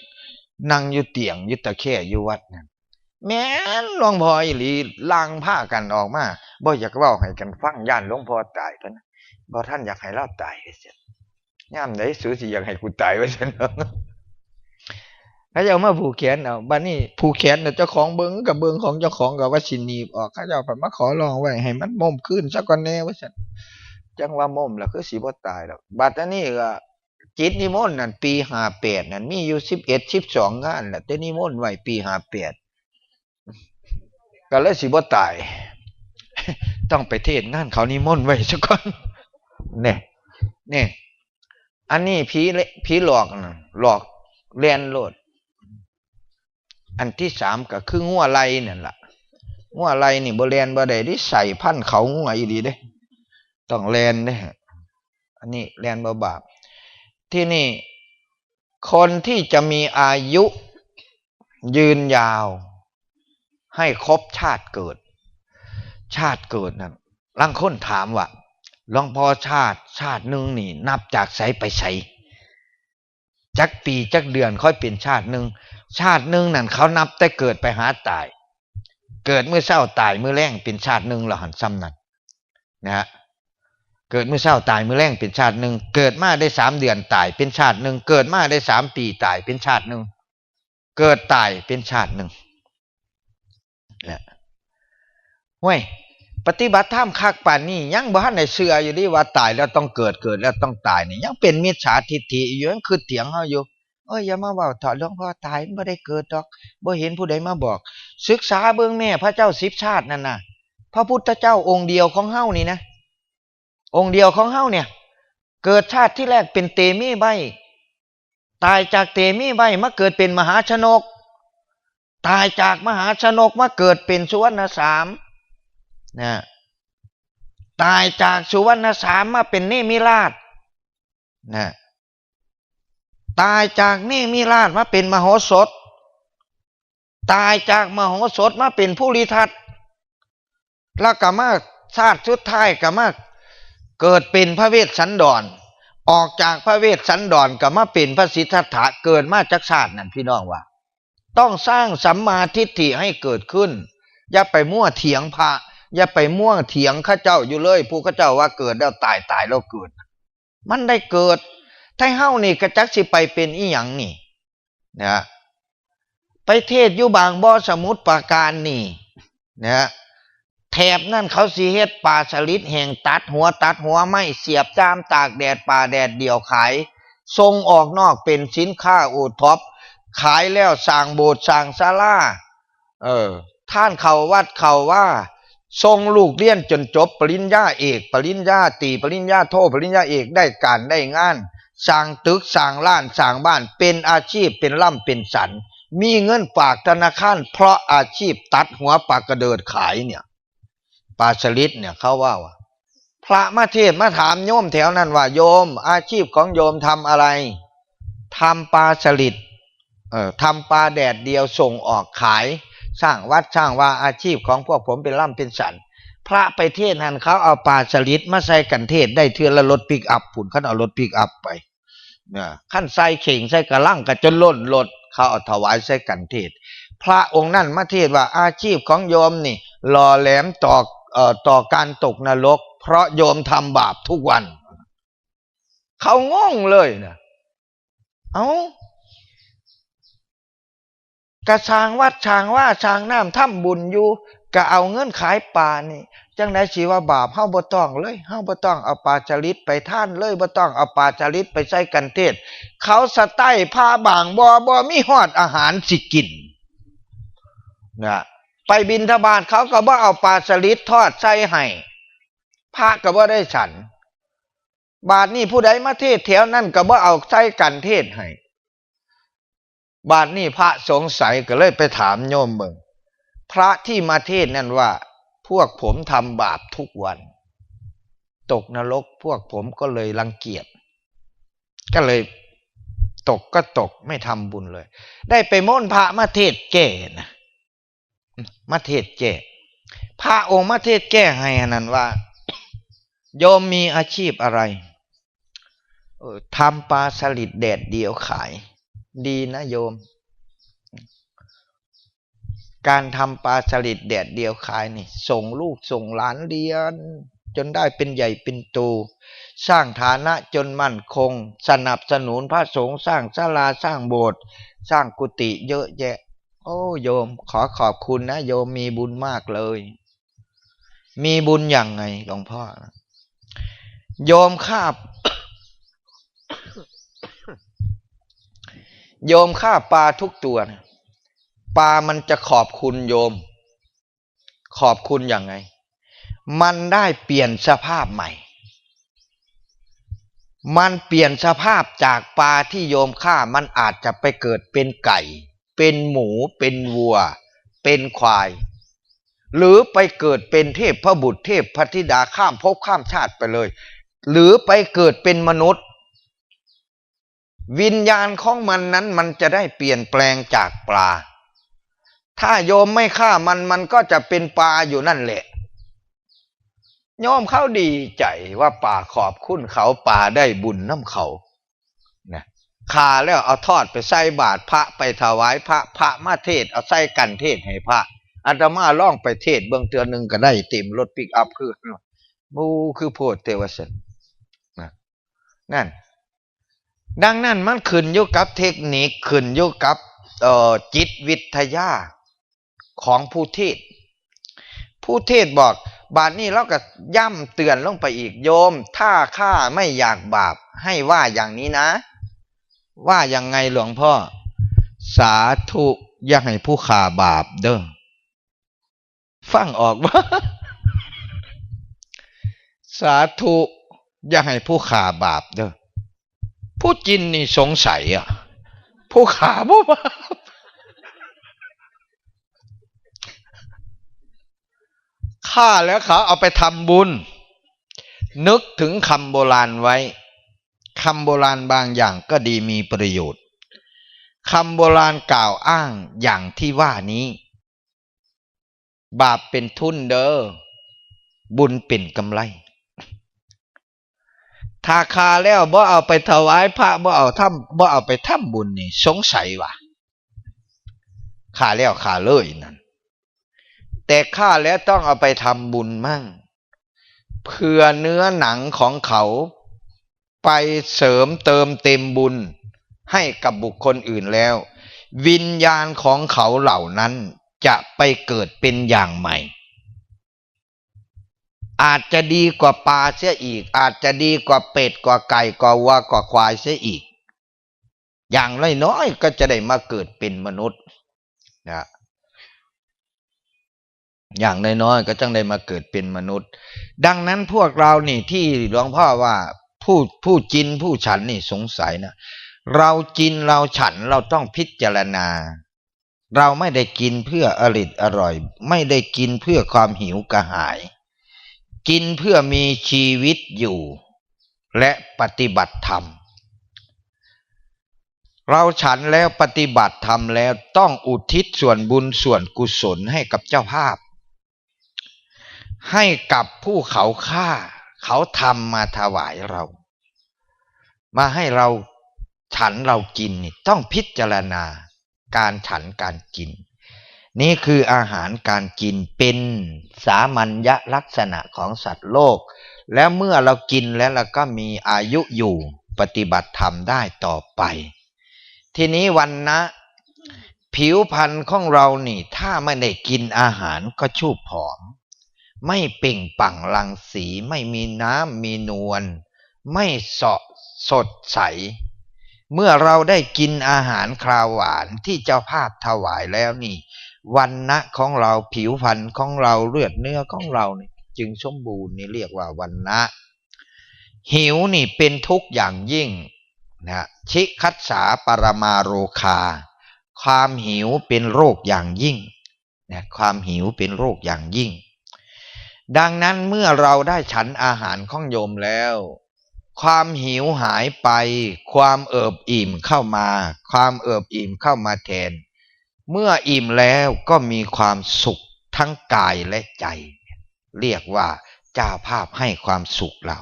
นั่งอยู่เตียง อยู่ตะแคร่อยู่วัดนั่น แม่นหลวงพ่ออีหลี ลางพากันออกมา บ่อยากเว้าให้กันฟัง ย้านหลวงพ่อตาย เพิ่นนะ บ่ทันอยากให้ลาวตายว่าซั่น ยามใดสูสิอยากให้กูตายว่าซั่น เขาเจ้ามาผูกแขนเอา บัดนี้ผูกแขนน่ะ เจ้าของเบิ่งก็เบิ่งของเจ้าของ ก็ว่าสิหนีบออก เขาเจ้าเพิ่นมาขอร้องไว้ให้มันม้มคืนซะก่อนแหน่ว่าซั่น จั่งว่าม้มแล้วคือสิบ่ตายดอก บัดอันนี้ก็จิตนิมนต์นั่น ปีห้าแปดนั่น มีอยู่สิบเอ็ด สิบสองงานแหละ แต่นิมนต์ไว้ปีห้าแปด ก็เลยสิบ่ตาย ต้องไปเทศน์งานเขานิมนต์ไว้ซะก่อน เนี่ย เนี่ย อันนี้ผีเล- ผีหลอกน่ะ หลอกแล่นโลด อันที่สามก็คืองัวไล่นั่นล่ะ งัวไล่นี่บ่แล่นบ่ได้เด้ ไส้พันธุ์เขางัวอีหลีเด้ ต้องแล่นเด้ อันนี้แล่นบ่บาป ที่นี่ คนที่จะมีอายุยืนยาว ให้ครบชาติเกิด ชาติเกิดนั่น ลางคนถามว่า หลวงพ่อ ชาติ ชาติหนึ่งนี่นับจากไสไปไส จักปีจักเดือนค่อยเป็นชาติหนึ่ง ชาติหนึ่งนั่นเขานับแต่เกิดไปหาตาย เกิดมื้อเช้าตายมื้อแลงเป็นชาติหนึ่งแล้วหั่น ซ่ำนั่นนะฮะ เกิดมื้อเช้าตายมื้อแลงเป็นชาติหนึ่ง เกิดมาได้สามเดือนตายเป็นชาติหนึ่ง เกิดมาได้สามปีตายเป็นชาติหนึ่ง เกิดตายเป็นชาติหนึ่ง เนี่ย ห้วย ปฏิบัติธรรมคักปานนี้ ยังบ่ทันได้เชื่ออยู่เด้ว่าตายแล้วต้องเกิด เกิดแล้วต้องตายนี่ ยังเป็นมิจฉาทิฏฐิอยู่ ยังคิดเถียงเฮาอยู่ โอ้ย อย่ามาเว้าเถาะ หลวงพ่อ ตายมันบ่ได้เกิดดอก บ่เห็นผู้ใดมาบอก ศึกษาเบิ่งแม่ พระเจ้าสิบชาตินั่นน่ะ พระพุทธเจ้าองค์เดียวของเฮานี่นะ องค์เดียวของเฮาเนี่ย เกิดชาติที่แรกเป็นเตมีใบ้ ตายจากเตมีใบ้มาเกิดเป็นมหาชนก ตายจากมหาชนกมาเกิดเป็นสุวรรณสาม นะ ตายจากสุวรรณสามมาเป็นเนมิราช นะ ตายจากเนมิราชมาเป็นมโหสถ ตายจากมโหสถมาเป็นภูริทัต แล้วก็มาชาติสุดท้ายก็มาเกิดเป็นพระเวสสันดร ออกจากพระเวสสันดรก็มาเป็นพระสิทธัตถะ เกิดมาจักชาตินั่น พี่น้องว่า ต้องสร้างสัมมาทิฏฐิให้เกิดขึ้น อย่าไปมั่วเถียงพระ อย่าไปมั่วเถียงเขาเจ้าอยู่เลย ผู้เขาเจ้าว่าเกิดแล้วตาย ตายแล้วเกิด มันได้เกิด ไทเฮานี่ก็จักสิไปเป็นอีหยังนี่ นะ ไปเทศน์อยู่บางบ่อสมุทรปราการนี่ นะ แถบนั่นเขาสิเฮ็ดปลาสลิดแห้ง ตัดหัว ตัดหัวไม้ เสียบจ้าม ตากแดด ป่าแดดเดี่ยวขาย ส่งออกนอกเป็นสินค้าโอท็อป ขายแล้วสร้างโบสถ์สร้างศาลา เออ ทานเข้าวัดเข้าวา ส่งลูกเรียนจนจบปริญญาเอก ปริญญาตรี ปริญญาโท ปริญญาเอก ได้การได้งาน สร้างตึก สร้างร้าน สร้างบ้าน เป็นอาชีพ เป็นร่ำเป็นสัน มีเงินฝากธนาคาร เพราะอาชีพตัดหัวปลากระเดิดขายเนี่ย ปลาสลิดเนี่ย เขาว่าว่า พระมาเทศน์มาถามโยมแถวนั้นว่า โยม อาชีพของโยมทำอะไร ทำปลาสลิด เอ่อ ทำปลาแดดเดียวส่งออกขาย สร้างวัดสร้างวา อาชีพของพวกผมเป็นร่ำเป็นสัน พระไปเทศน์หั่น เขาเอาปลาสลิดมาใส่คันเทศน์ได้เทื่อละรถปิกอัพพุ้น คันเอารถปิกอัพไป เนี่ย คันใส่เข่งใส่กะลังก็จนล้นรถ เขาเอาถวายใส่คันเทศน์ พระองค์นั่นมาเทศน์ว่าอาชีพของโยมนี่หล่อแหลมต่อ เอ่อ ต่อการตกนรก เพราะโยมทำบาปทุกวัน เขางงเลยนะ เอ้า กะสร้างวัดสร้างวาสร้างน้ำทำบุญอยู่ กะเอาเงินขายปลานี่ จั่งใดสิว่าบาป เฮาบ่ต้องเลย เฮาบ่ต้องเอาปลาสลิดไปทานเลย บ่ต้องเอาปลาสลิดไปใส่คันเทศน์ เขาสะใต้พระบางบ่ บ่มีฮอดอาหารสิกินนะ ไปบิณฑบาตเขาก็บ่เอาปลาสลิดทอดใส่ให้ พระก็บ่ได้ฉัน บาดนี้ผู้ใดมาเทศน์แถวนั้นก็บ่เอาใส่คันเทศน์ให้ บาดนี้พระสงสัยก็เลยไปถามโยมเบิ่ง พระที่มาเทศน์นั่นว่า พวกผมทำบาปทุกวัน ตกนรก พวกผมก็เลยรังเกียจ ก็เลยตกก็ตก ไม่ทำบุญเลย ได้ไปม่นพระมาเทศน์แก้นะ มาเทศน์แก้ พระองค์มาเทศน์แก้ให้อันนั้นว่า โยมมีอาชีพอะไร เออ ทำปลาสลิดแดดเดียวขาย ดีนะโยม การทำปลาสลิดแดดเดียวขายนี่ ส่งลูกส่งหลานเรียน จนได้เป็นใหญ่เป็นโต สร้างฐานะจนมั่นคง สนับสนุนพระสงฆ์ สร้างศาลา สร้างโบสถ์ สร้างกุฏิเยอะแยะ โอ้ โยม ขอขอบคุณนะ โยมมีบุญมากเลย มีบุญอย่างไง หลวงพ่อ โยมฆ่า โยมฆ่าปลาทุกตัวนะ ปลามันจะขอบคุณโยม ขอบคุณอย่างไง มันได้เปลี่ยนสภาพใหม่ มันเปลี่ยนสภาพจากปลาที่โยมฆ่า มันอาจจะไปเกิดเป็นไก่ เป็นหมู เป็นวัว เป็นควาย หรือไปเกิดเป็นเทพบุตรเทพธิดา ข้ามภพข้ามชาติไปเลย หรือไปเกิดเป็นมนุษย์ วิญญาณของมันนั้นมันจะได้เปลี่ยนแปลงจากปลา ถ้าโยมไม่ฆ่ามัน มันก็จะเป็นปลาอยู่นั่นแหละ โยมเขาดีใจว่าปลาขอบคุณเขา ปลาได้บุญนำเขานะ ฆ่าแล้วเอาทอดไปใส่บาตรพระ ไปถวายพระ พระมาเทศน์ เอาใส่คันเทศน์ให้พระ อาตมาลองไปเทศน์เบิ่งเทื่อหนึ่งก็ได้เต็มรถปิกอัพคือ บู คือโพดแท้ว่าซั่นนะ นั่น ดังนั้นมันขึ้นอยู่กับเทคนิค ขึ้นอยู่กับ เอ่อ จิตวิทยาของผู้เทศน์ ผู้เทศน์บอก บาดนี้เราก็ย้ำเตือนลงไปอีก โยม ถ้าข้าไม่อยากบาป ให้ว่าอย่างนี้นะ ว่ายังไงหลวงพ่อ สาธุ อย่าให้ผู้ฆ่าบาปเด้อ ฟังออกบ่ สาธุ อย่าให้ผู้ฆ่าบาปเด้อ ผู้กินนี่สงสัยอะ ผู้ฆ่าบ่บาป ฆ่าแล้วเขาเอาไปทำบุญ นึกถึงคำโบราณไว้ คำโบราณบางอย่างก็ดีมีประโยชน์ คำโบราณกล่าวอ้างอย่างที่ว่านี้ บาปเป็นทุนเด้อ บุญเป็นกำไร ถ้าฆ่าแล้วบ่เอาไปถวายพระ บ่เอาทำ บ่เอาไปทำบุญนี่ สงสัยว่า ฆ่าแล้วฆ่าเลยนั่น แต่ฆ่าแล้วต้องเอาไปทำบุญมั่ง เผื่อเนื้อหนังของเขาไปเสริมเติมเต็มบุญให้กับบุคคลอื่นแล้ว วิญญาณของเขาเหล่านั้นจะไปเกิดเป็นอย่างใหม่ อาจจะดีกว่าปลาเสียอีก อาจจะดีกว่าเป็ด กว่าไก่ กว่าวัว กว่าควายเสียอีก อย่างน้อยๆ ก็จะได้มาเกิดเป็นมนุษย์นะ อย่างน้อยๆ ก็จั่งได้มาเกิดเป็นมนุษย์ ดังนั้นพวกเรานี่ที่หลวงพ่อว่าผู้ ผู้กินผู้ฉันนี่สงสัยนะ เรากินเราฉันเราต้องพิจารณา เราไม่ได้กินเพื่ออริดอร่อย ไม่ได้กินเพื่อความหิวกระหาย กินเพื่อมีชีวิตอยู่ และปฏิบัติธรรม เราฉันแล้วปฏิบัติธรรมแล้วต้องอุทิศส่วนบุญส่วนกุศลให้กับเจ้าภาพ ให้กับผู้เขาฆ่า เขาทำมาถวายเรา มาให้เราฉันเรากินนี่ต้องพิจารณาการฉันการกิน นี่คืออาหารการกินเป็นสามัญลักษณะของสัตว์โลก แล้วเมื่อเรากินแล้วเราก็มีอายุอยู่ปฏิบัติธรรมได้ต่อไป ทีนี้วรรณะ ผิวพรรณของเรานี่ ถ้าไม่ได้กินอาหารก็ชูบผอม ไม่เปล่งปลั่งรังสี ไม่มีน้ำมีนวล ไม่เสาะสดใส เมื่อเราได้กินอาหารคาวหวานที่เจ้าภาพถวายแล้วนี่ วรรณะของเรา ผิวพรรณของเรา เลือดเนื้อของเรานี่จึงสมบูรณ์ นี่เรียกว่าวรรณะ หิวนี่เป็นทุกข์อย่างยิ่งนะ ชิคัสสาปรมาโรคา ความหิวเป็นโรคอย่างยิ่งนะ ความหิวเป็นโรคอย่างยิ่ง ดังนั้นเมื่อเราได้ฉันอาหารของโยมแล้ว ความหิวหายไป ความเอิบอิ่มเข้ามา ความเอิบอิ่มเข้ามาแทน เมื่ออิ่มแล้วก็มีความสุขทั้งกายและใจ เรียกว่าเจ้าภาพให้ความสุขเรา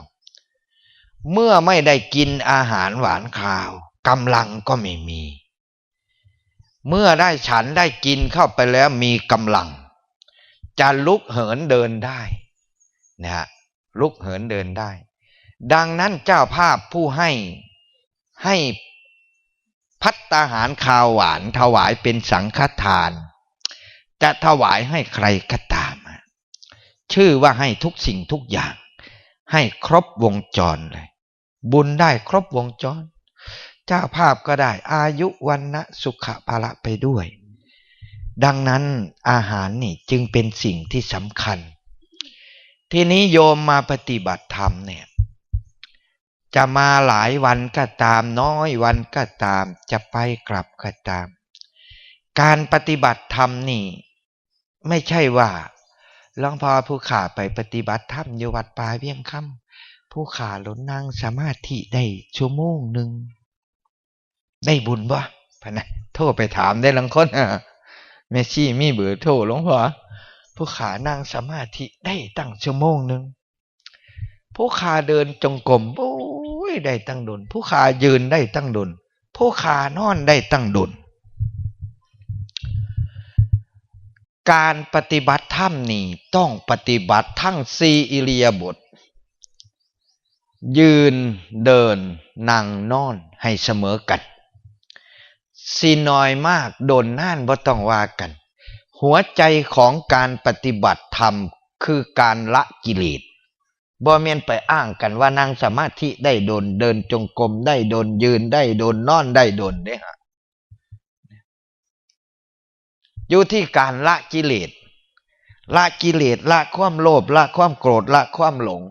เมื่อไม่ได้กินอาหารหวานคาว กำลังก็ไม่มี เมื่อได้ฉันได้กินเข้าไปแล้วมีกำลัง จะลุกเหินเดินได้นะฮะ ลุกเหินเดินได้ ดังนั้นเจ้าภาพผู้ให้ ให้ภัตตาหารคาวหวานถวายเป็นสังฆทาน จะถวายให้ใครก็ตามอะ ชื่อว่าให้ทุกสิ่งทุกอย่าง ให้ครบวงจรเลย บุญได้ครบวงจร เจ้าภาพก็ได้อายุวรรณะสุขะพละไปด้วย ดังนั้นอาหารนี่จึงเป็นสิ่งที่สำคัญ ทีนี้โยมมาปฏิบัติธรรมเนี่ย จะมาหลายวันก็ตาม น้อยวันก็ตาม จะไปกลับก็ตาม การปฏิบัติธรรมนี่ ไม่ใช่ว่าหลวงพ่อ ผู้ข้าไปปฏิบัติธรรมอยู่วัดป่าเวียงคำ ผู้ข้าหลนนั่งสมาธิได้ชั่วโมงหนึ่ง ได้บุญบ่ พะนะ โทรไปถามได้ลางคน แม่ชีมีเบอร์โทรหลวงพ่อ ผู้ข้านั่งสมาธิได้ตั้งชั่วโมงหนึ่ง ผู้ข้าเดินจงกรม โอ้ย ได้ตั้งดน ผู้ข้ายืนได้ตั้งดน ผู้ข้านอนได้ตั้งดน การปฏิบัติธรรมนี่ต้องปฏิบัติทั้งสี่อิริยาบถ ยืน เดิน นั่ง นอน ให้เสมอกัน สิน้อยมากดนนานบ่ต้องว่ากัน หัวใจของการปฏิบัติธรรมคือการละกิเลส บ่แม่นไปอ้างกันว่านั่งสมาธิได้ดน เดินจงกรมได้ดน ยืนได้ดน นอนได้ดนเด้ฮะ อยู่ที่การละกิเลส ละกิเลส ละความโลภ ละความโกรธ ละความหลง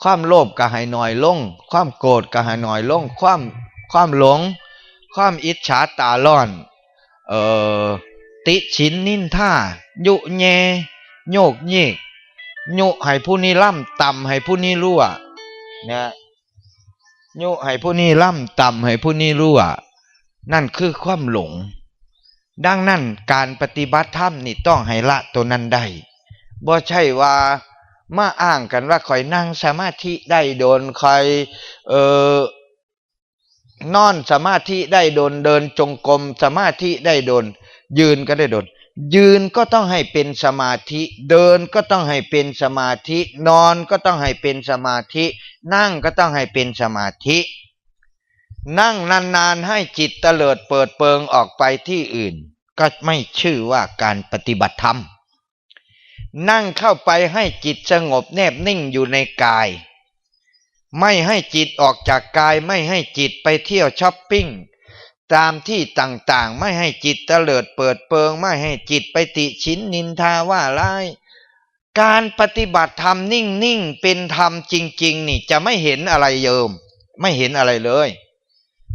ความโลภก็ให้น้อยลง ความโกรธก็ให้น้อยลง ความ ความหลง ความอิจฉาตาร้อน เอ่อ ติฉินนินทา ยุแย่ โยกเยก ยุให้ผู้นี้ล่ำ ต่ำให้ผู้นี้รั่ว นะ ยุให้ผู้นี้ล่ำ ต่ำให้ผู้นี้รั่ว นั่นคือความหลง ดังนั้นการปฏิบัติธรรมนี่ต้องให้ละตัวนั้นได้ บ่ใช่ว่ามาอ้างกันว่าข้อยนั่งสมาธิได้ดน ข้อย เอ่อ นอนสมาธิได้ดน เดินจงกรมสมาธิได้ดน ยืนก็ได้ดน ยืนก็ต้องให้เป็นสมาธิ เดินก็ต้องให้เป็นสมาธิ นอนก็ต้องให้เป็นสมาธิ นั่งก็ต้องให้เป็นสมาธิ นั่งนานๆ ให้จิตเตลิดเปิดเปิงออกไปที่อื่น ก็ไม่ชื่อว่าการปฏิบัติธรรม นั่งเข้าไปให้จิตสงบแนบนิ่งอยู่ในกาย ไม่ให้จิตออกจากกาย ไม่ให้จิตไปเที่ยวช้อปปิ้งตามที่ต่างๆ ไม่ให้จิตเตลิดเปิดเปิง ไม่ให้จิตไปติฉินนินทาว่าร้าย การปฏิบัติธรรมนิ่งๆ เป็นธรรมจริงๆ นี่จะไม่เห็นอะไรโยม ไม่เห็นอะไรเลย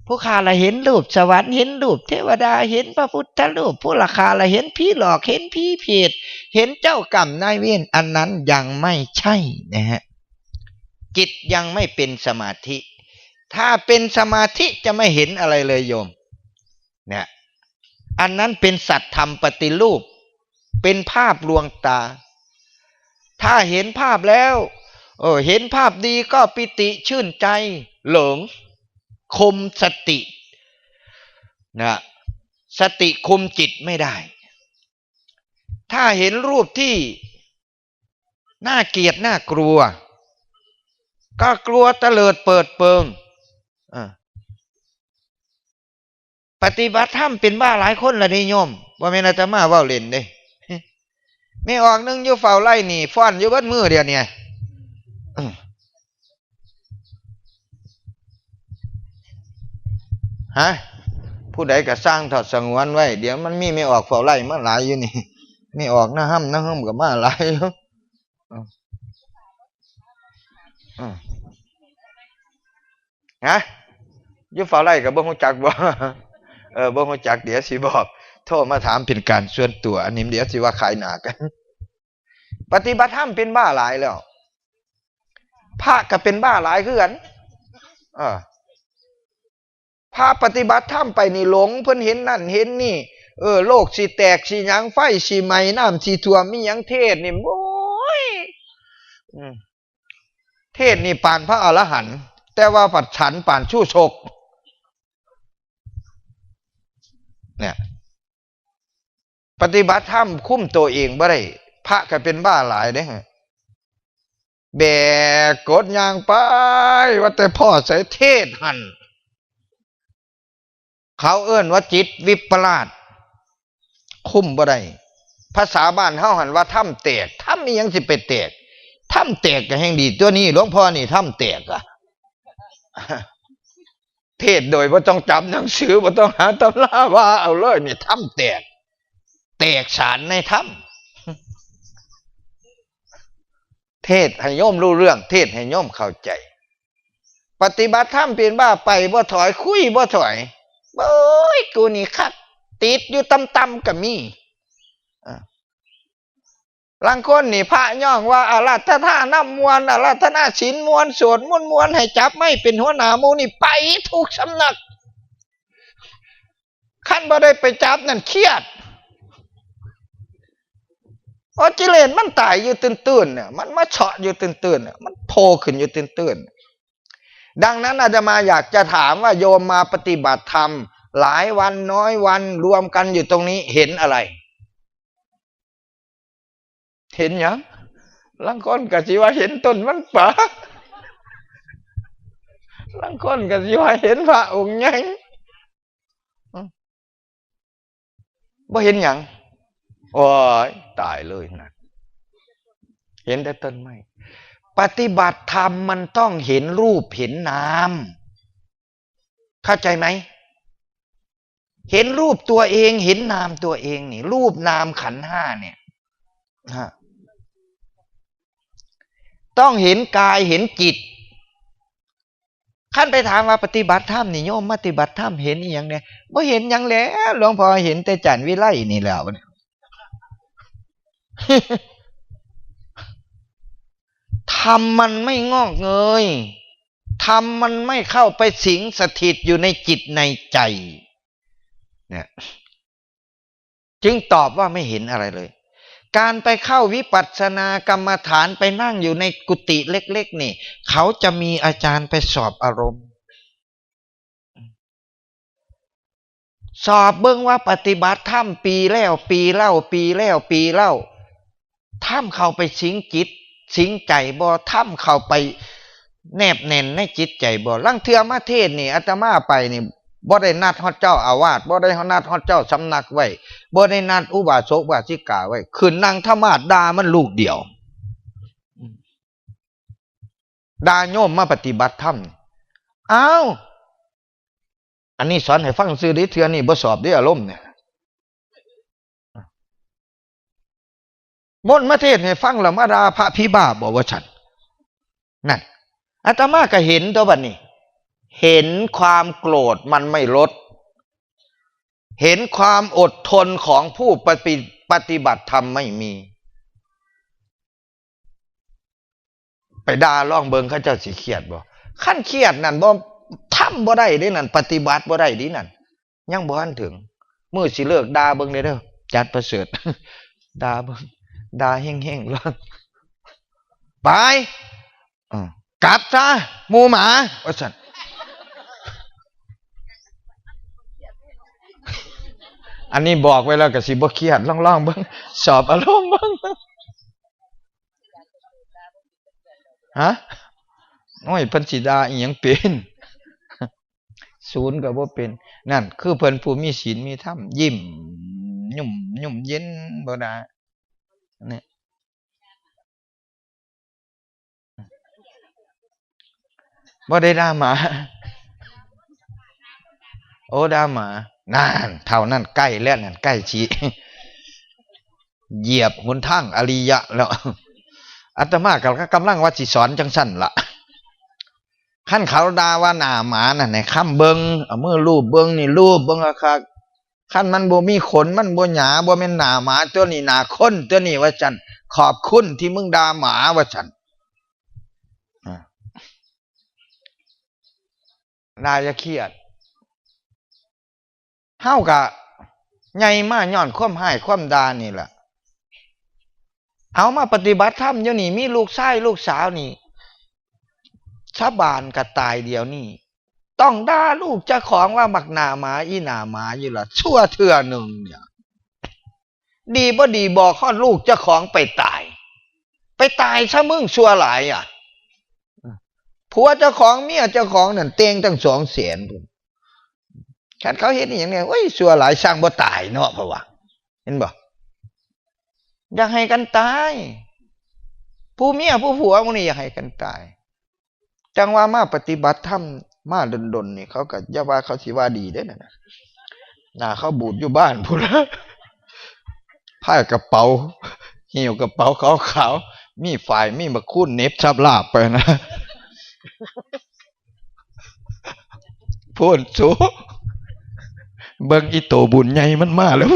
ผู้ข้าละเห็นรูปสวรรค์ เห็นรูปเทวดา เห็นพระพุทธรูป ผู้ละข้าละเห็นผีหลอก เห็นผีเปรต เห็นเจ้ากรรมนายเวร อันนั้นยังไม่ใช่นะฮะ จิตยังไม่เป็นสมาธิ ถ้าเป็นสมาธิจะไม่เห็นอะไรเลยโยม เนี่ย อันนั้นเป็นสัตธรรมปฏิรูป เป็นภาพลวงตา ถ้าเห็นภาพแล้ว เออ เห็นภาพดีก็ปิติชื่นใจ หลง คุมสติ นะ สติคุมจิตไม่ได้ ถ้าเห็นรูปที่น่าเกลียดน่ากลัว ก็กลัวเตลิดเปิดเปิง อ่า ปฏิบัติธรรมเป็นบ้าหลายคนละเด้โยม บ่แม่นอาตมาเว้าเล่นเด้ แม่ออกหนึ่งอยู่เฝ้าไร่นี่ ฟ้อนอยู่เบิดมื้อเดียวเนี่ย อืม ฮะ ผู้ใดก็สร้างถอดสงวนไว้ เดี๋ยวมันมีแม่ออกเฝ้าไร่มาหลายอยู่นี่ แม่ออกหน้าห้ำหน้าห้ำก็มาหลายอยู่ อืม อืม ฮะ อยู่เฝ้าไร่ก็บ่ฮู้จักบ่ เออ บ่ฮู้จัก เดี๋ยวสิบอก โทรมาถามเป็นการส่วนตัว อันนี้เดี๋ยวสิว่าขายหน้ากัน ปฏิบัติธรรมเป็นบ้าหลายแล้ว พระก็เป็นบ้าหลายคือกัน เออ พระปฏิบัติธรรมไปนี่หลง เพิ่นเห็นนั่นเห็นนี่ เออ โลกสิแตกสิหยัง ไฟสิไหม้ น้ำสิท่วม มีหยังเทศน์นี่ โอ้ย อืม เทศน์นี่ปานพระอรหันต์ แต่ว่าปัดฉันปานชู้ชก เนี่ย ปฏิบัติธรรมคุมตัวเองบ่ได้ พระก็เป็นบ้าหลายเด้ แบกกดยางไป ว่าแต่พ้อใส่เทศน์หั่น เขาเอิ้นว่าจิตวิปลาส คุมบ่ได้ ภาษาบ้านเฮาหั่นว่าถ้ำแตก ถ้ำอีหยังสิไปแตก ถ้ำแตกก็แฮ่งดีตัวนี้ หลวงพ่อนี่ถ้ำแตกอะ เทศน์โดยบ่ต้องจับหนังสือ บ่ต้องหาตำรา ว่าเอาเลย นี่ถ้ำแตก แตกฉานในถ้ำ เทศน์ให้โยมรู้เรื่อง เทศน์ให้โยมเข้าใจ ปฏิบัติธรรมเป็นบ้าไปบ่ถอย คุยบ่ถอย โอ้ย กูนี่คัก ติดอยู่ต่ำๆก็มี อ่า ลางคนนี่พระย่องว่าอาราธนาน้ำม่วน อาราธนาศีลม่วน สวดมนต์ม่วน ให้จับไมค์เป็นหัวหน้าหมู่นี่ไปทุกสำนัก คันบ่ได้ไปจับนั่นเครียด เพราะกิเลสมันตายอยู่ตื้นๆเนี่ย มันมาเฉาะอยู่ตื้นๆเนี่ย มันโผล่ขึ้นอยู่ตื้นๆ ดังนั้นอาตมาอยากจะถามว่าโยมมาปฏิบัติธรรมหลายวันน้อยวันรวมกันอยู่ตรงนี้เห็นอะไร เห็นหยัง ลางคนก็สิว่าเห็นต้นมันป่า ลางคนก็สิว่าเห็นพระองค์ใหญ่ อืม บ่เห็นหยัง โอ้ย ตายเลยนะ เห็นแต่ต้นไม้ ปฏิบัติธรรมมันต้องเห็นรูปเห็นนาม เข้าใจไหม เห็นรูปตัวเอง เห็นนามตัวเองนี่ รูปนามขันธ์ห้าเนี่ย ฮะ ต้องเห็นกายเห็นจิต คันไปถามว่าปฏิบัติธรรมนี่โยมปฏิบัติธรรมเห็นอีหยังเนี่ย บ่เห็นหยังแล้ว หลวงพ่อเห็นแต่จันทร์วิไลนี่แหล้ว ธรรมมันไม่งอกเงย ธรรมมันไม่เข้าไปสิงสถิตอยู่ในจิตในใจ เนี่ย จึงตอบว่าไม่เห็นอะไรเลย การไปเข้าวิปัสสนากรรมฐาน ไปนั่งอยู่ในกุฏิเล็กๆนี่ เขาจะมีอาจารย์ไปสอบอารมณ์ สอบเบิ่งว่าปฏิบัติธรรมปีแล้วปีเล่า ปีแล้วปีเล่า ธรรมเข้าไปสิงจิตสิงใจบ่ ธรรมเข้าไปแนบแน่นในจิตใจบ่ ลางเทื่อมาเทศน์นี่ อาตมาไปนี่ บ่ได้นัดฮอดเจ้าอาวาส บ่ได้นัดฮอดเจ้าสำนักไว้ บ่ได้นัดอุบาสกอุบาสิกาไว้ ขึ้นนั่งธรรมาสน์ด่ามันลูกเดียว ด่าโยมมาปฏิบัติธรรม อ้าว อันนี้สอนให้ฟังซื่อเด้ เทื่อนี้บ่สอบเด้ อารมณ์เนี่ย มนต์มาเทศน์ให้ฟังแล้วมาด่าพระผีบ้าบ่ ว่าซั่น นั่น อาตมาก็เห็นตัวบัดนี้ เห็นความโกรธมันไม่ลด เห็นความอดทนของผู้ปฏิ- ปฏิบัติธรรมไม่มี ไปด่าลองเบิ่ง เขาเจ้าสิเครียดบ่ คันเครียดนั่นบ่ ทำบ่ได้เด้นั่น ปฏิบัติบ่ได้เด้นั่น ยังบ่ทันถึง มื้อสิเลิกด่าเบิ่งเด้อ จัดประเสริฐ ด่าเบิ่ง ด่าแฮงๆ ลอง ไป อืม กลับซะ หมู่หมา ว่าซั่น อันนี้บอกไว้แล้วก็สิบ่เครียด ลองๆเบิ่ง สอบอารมณ์เบิ่ง ฮะ โอ้ย เพิ่นสิด่าอีหยังเป็น ศูนย์ก็บ่เป็น นั่นคือเพิ่นผู้มีศีลมีธรรม ยิ้ม ยุ่ม ยุ่มเย็น บ่ด่า เนี่ย บ่ได้ด่าหมา โอ้ ด่าหมา นั่น เท่านั้นใกล้แล้วนั่น ใกล้สิเหยียบหนทางอริยะแล้ว อาตมาก็กำลังว่าสิสอนจังซั่นล่ะ คันเขาด่าว่าหน้าหมานั่น ให้ค้ำเบิ่ง เอามือลูบเบิ่ง นี่ลูบเบิ่งคักๆ คันมันบ่มีขน มันบ่หยา บ่แม่นหน้าหมาตัวนี้ หน้าคนตัวนี้ ว่าซั่น ขอบคุณที่มึงด่าหมา ว่าซั่น อ่า ด่าอย่าเครียด เฮากะใหญ่มาย้อนความฮ้ายความด่านี่ล่ะ เอามาปฏิบัติธรรมอยู่นี่ มีลูกชายลูกสาวนี่ สาบานกะตายเดี๋ยวนี้ ต้องด่าลูกเจ้าของว่าบักหน้าหมา อีหน้าหมาอยู่ล่ะ ชั่วเทื่อหนึ่งเนี่ย ดีบ่ดีบอกฮอดลูกเจ้าของไปตาย ไปตายซะมึง ชั่วหลายอะ ผัวเจ้าของ เมียเจ้าของนั่นแต่งตั้งสองแสนพุ้น คันเขาเฮ็ดอีหยังเนี่ย โอ้ย ชั่วหลาย สร้างบ่ตายเนาะ เพราะว่า เห็นบ่ อยากให้กันตาย ผู้เมียผู้ผัวหมู่นี้อยากให้กันตาย จั่งว่ามาปฏิบัติธรรมมาดนๆนี่ เขาก็อย่าว่าเขาสิว่าดีเด้อนั่นน่ะ หน้าเขาบูดอยู่บ้านพุ้นละ พายกระเป๋า หิ้วกระเป๋าขาวๆ มีฝ้าย มีบักคูนเหน็บซับลาบไปนะ พู้นสู เบิ่งอีโตบุญใหญ่มันมาแล้ว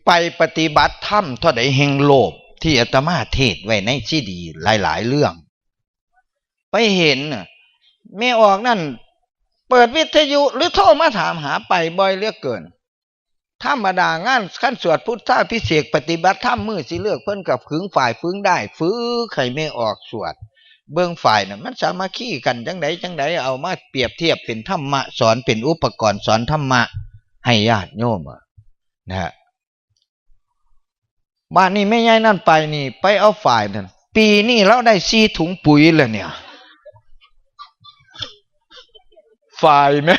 ไปปฏิบัติธรรมเท่าใดแฮ่งโลภ ที่อาตมาเทศน์ไว้ในซีดีหลายๆเรื่อง ไปเห็นน่ะ แม่ออกนั่น เปิดวิทยุหรือโทรมาถามหา ไปบ่อยเหลือเกิน ธรรมดางานคันสวดพุทธาภิเษก ปฏิบัติธรรมมื้อสิเลิก เพิ่นก็ฝึงฝ้ายฝึงด้าย ฝึกให้แม่ออกสวด เบิ่งฝ้ายน่ะมันสามัคคีกันจั่งใดจั่งใด เอามาเปรียบเทียบเป็นธรรมะ สอนเป็นอุปกรณ์สอนธรรมะให้ญาติโยมอะ นะฮะ บาดนี้แม่ใหญ่นั่นไปนี่ ไปเอาฝ้ายนั่น ปีนี้ลาวได้สี่ถุงปุ๋ยแล้วเนี่ย ฝ้ายแม่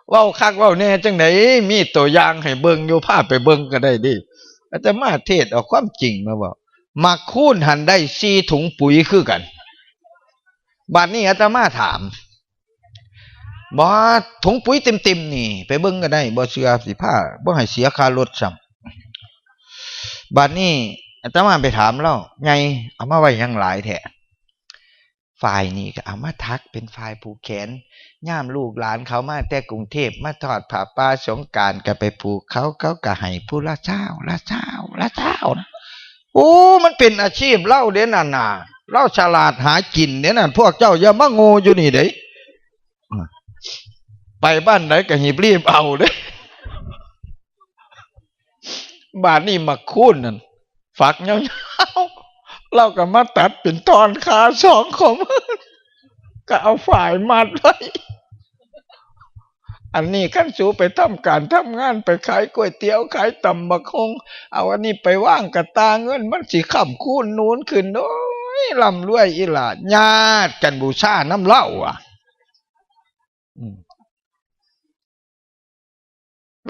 เว้าคักเว้าแน่จั่งใด มีตัวอย่างให้เบิ่งอยู่ พาไปเบิ่งก็ได้เด้ อาตมาเทศน์เอาความจริงมาเว้า หมากคูนหั่นได้สี่ถุงปุ๋ยคือกัน บาดนี้อาตมาถาม บ่ ถุงปุ๋ยเต็มๆนี่ ไปเบิ่งก็ได้ บ่เชื่อสิพา บ่ให้เสียค่ารถซ้ำ บาดนี้อาตมาไปถามลาว ใหญ่ เอามาไว้หยังหลายแท้ ฝ้ายนี่ก็เอามาถักเป็นฝ้ายผูกแขน ยามลูกหลานเขามาแต่กรุงเทพฯ มาทอดผ้าป่าสงกรานต์ก็ไปผูกเขา เขาก็ให้ผู้ละซาว ละซาว ละซาวนะ โอ้ มันเป็นอาชีพลาวเด้นั่นน่ะ ลาวฉลาดหากินเด้นั่น พวกเจ้าอย่ามาโง่อยู่นี่เด้ ไปบ้านใดก็หีบรีบเอาเด้ บาดนี้หมากคูนนั่น ฝักยาวๆ ลาวก็มาตัดเป็นท่อนขาสองของมัน ก็เอาฝ้ายมัดไว้ อันนี้คันสูไปทำการทำงาน ไปขายก๋วยเตี๋ยว ขายตำบักหุ่ง เอาอันนี้ไปวางกะตา เงินมันสิค้ำคูณหนุนขึ้น โอ้ย ร่ำรวยอีหล่า ญาติกันบูชานำลาวอะ อืม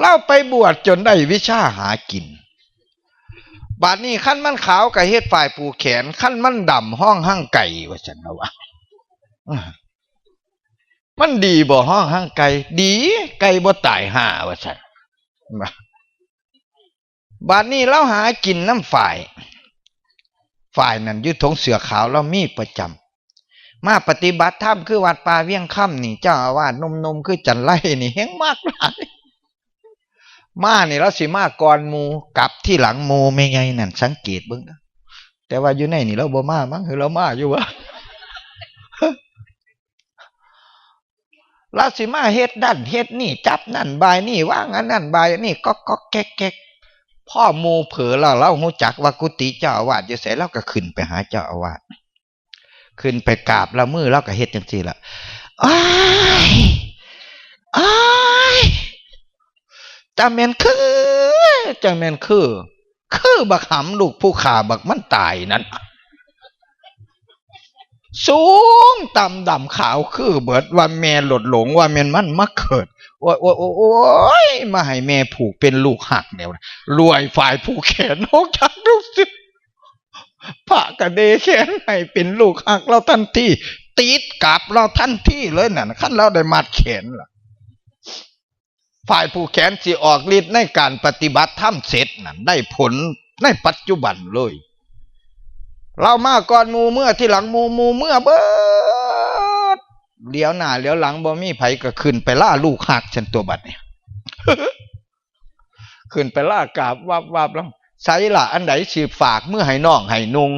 ลาวไปบวชจนได้วิชาหากิน บาดนี้คันมันขาวก็เฮ็ดฝ้ายผูกแขน คันมันดำฮ้องฮั่งไก่ ว่าซั่นลาวว่า มันดีบ่ฮ้องฮั่งไก่ ดี ไก่บ่ตายห่า ว่าซั่น บาดนี้ลาวหากินนำฝ้าย ฝ้ายนั่นอยู่ถงเสื้อขาวลาวมีประจำ มาปฏิบัติธรรมคือวัดป่าเวียงคำนี่ เจ้าอาวาสหนุ่มๆ คือจันไรนี่แฮ่งมักหลาย มานี่ลาวสิมาก่อนหมู่ กลับทีหลังหมู่ แม่ใหญ่นั่นสังเกตเบิ่งเด้อ แต่ว่าอยู่ในนี่ลาวบ่มามั้ง หรือลาวมาอยู่วะ ลาวสิมาเฮ็ดนั่นเฮ็ดนี่ จับนั่นบายนี่ วางอันนั่นบายอันนี่ ก๊อกก๊อกแก๊กแก๊ก พอหมู่เผลอแล้ว ลาวฮู้จักว่ากุฏิเจ้าอาวาสอยู่ไส ลาวก็ขึ้นไปหาเจ้าอาวาส ขึ้นไปกราบลามือ ลาวก็เฮ็ดจั่งซี้ล่ะ โอ๊ย โอ๊ย จั่งแม่นคือ จั่งแม่นคือ คือบักหำลูกผู้ฆ่าบักมันตายนั่น สูงต่ำดำขาวคือเบิด ว่าแม่หลดหลงว่าแม่นมันมาเกิด โอ๊ย โอ๊ย โอ๊ย โอ๊ย มาให้แม่ผูกเป็นลูกฮักแล้วนะ ลวยฝ่ายผูกแขนออกจากลูกศิษย์ พระกะเดแขนให้เป็นลูกฮักลาวทันที ติดกับลาวทันทีเลยนั่น คันลาวได้มัดแขนล่ะ ฝ่ายผูกแขนสิออกฤทธิ์ในการปฏิบัติธรรมเสร็จนั่น ได้ผลในปัจจุบันเลย ลาวมาก่อนหมู่ เมือทีหลังหมู่ หมู่เมือเบิด เหลียวหน้าเหลียวหลังบ่มีไผ ก็ขึ้นไปลาลูกฮักซั่นตัวบัดนี้ ขึ้นไปลากราบวับวับแล้ว ไสล่ะ อันใดสิฝากเมือให้น้องให้นุ่ง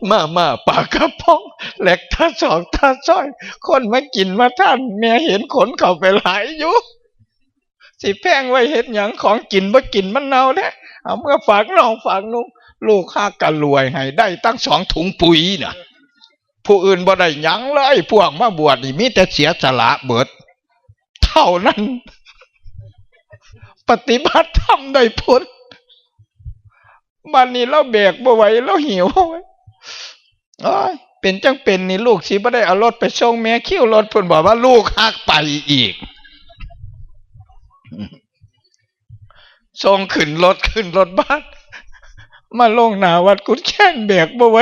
มาม่าปลากระป๋อง แหลกตาสองตาซ้อย คนมากินมาทาน แม่เห็นคนเข้าไปหลายอยู่ สิแพงไว้เฮ็ดหยัง ของกินบ่กินมันเน่าแท้ เอาเมือฝากน้องฝากนุ่ง ลูกฮักก็รวยให้ ได้ตั้งสองถุงปุ๋ยน่ะ ผู้อื่นบ่ได้หยังเลย พวกมาบวชนี่มีแต่เสียสละเบิด เท่านั้น ปฏิบัติธรรมได้ผล บัดนี้ลาวแบกบ่ไหว ลาวหิว โอ๊ย เป็นจั่งเป็นนี่ ลูกสิบ่ได้เอารถไปส่ง แม่คิวรถ เพิ่นบอกว่าลูกฮักไปอีก ส่งขึ้นรถ ขึ้นรถบัส มาลงหน้าวัดกุดแข้ง แบกบ่ไหว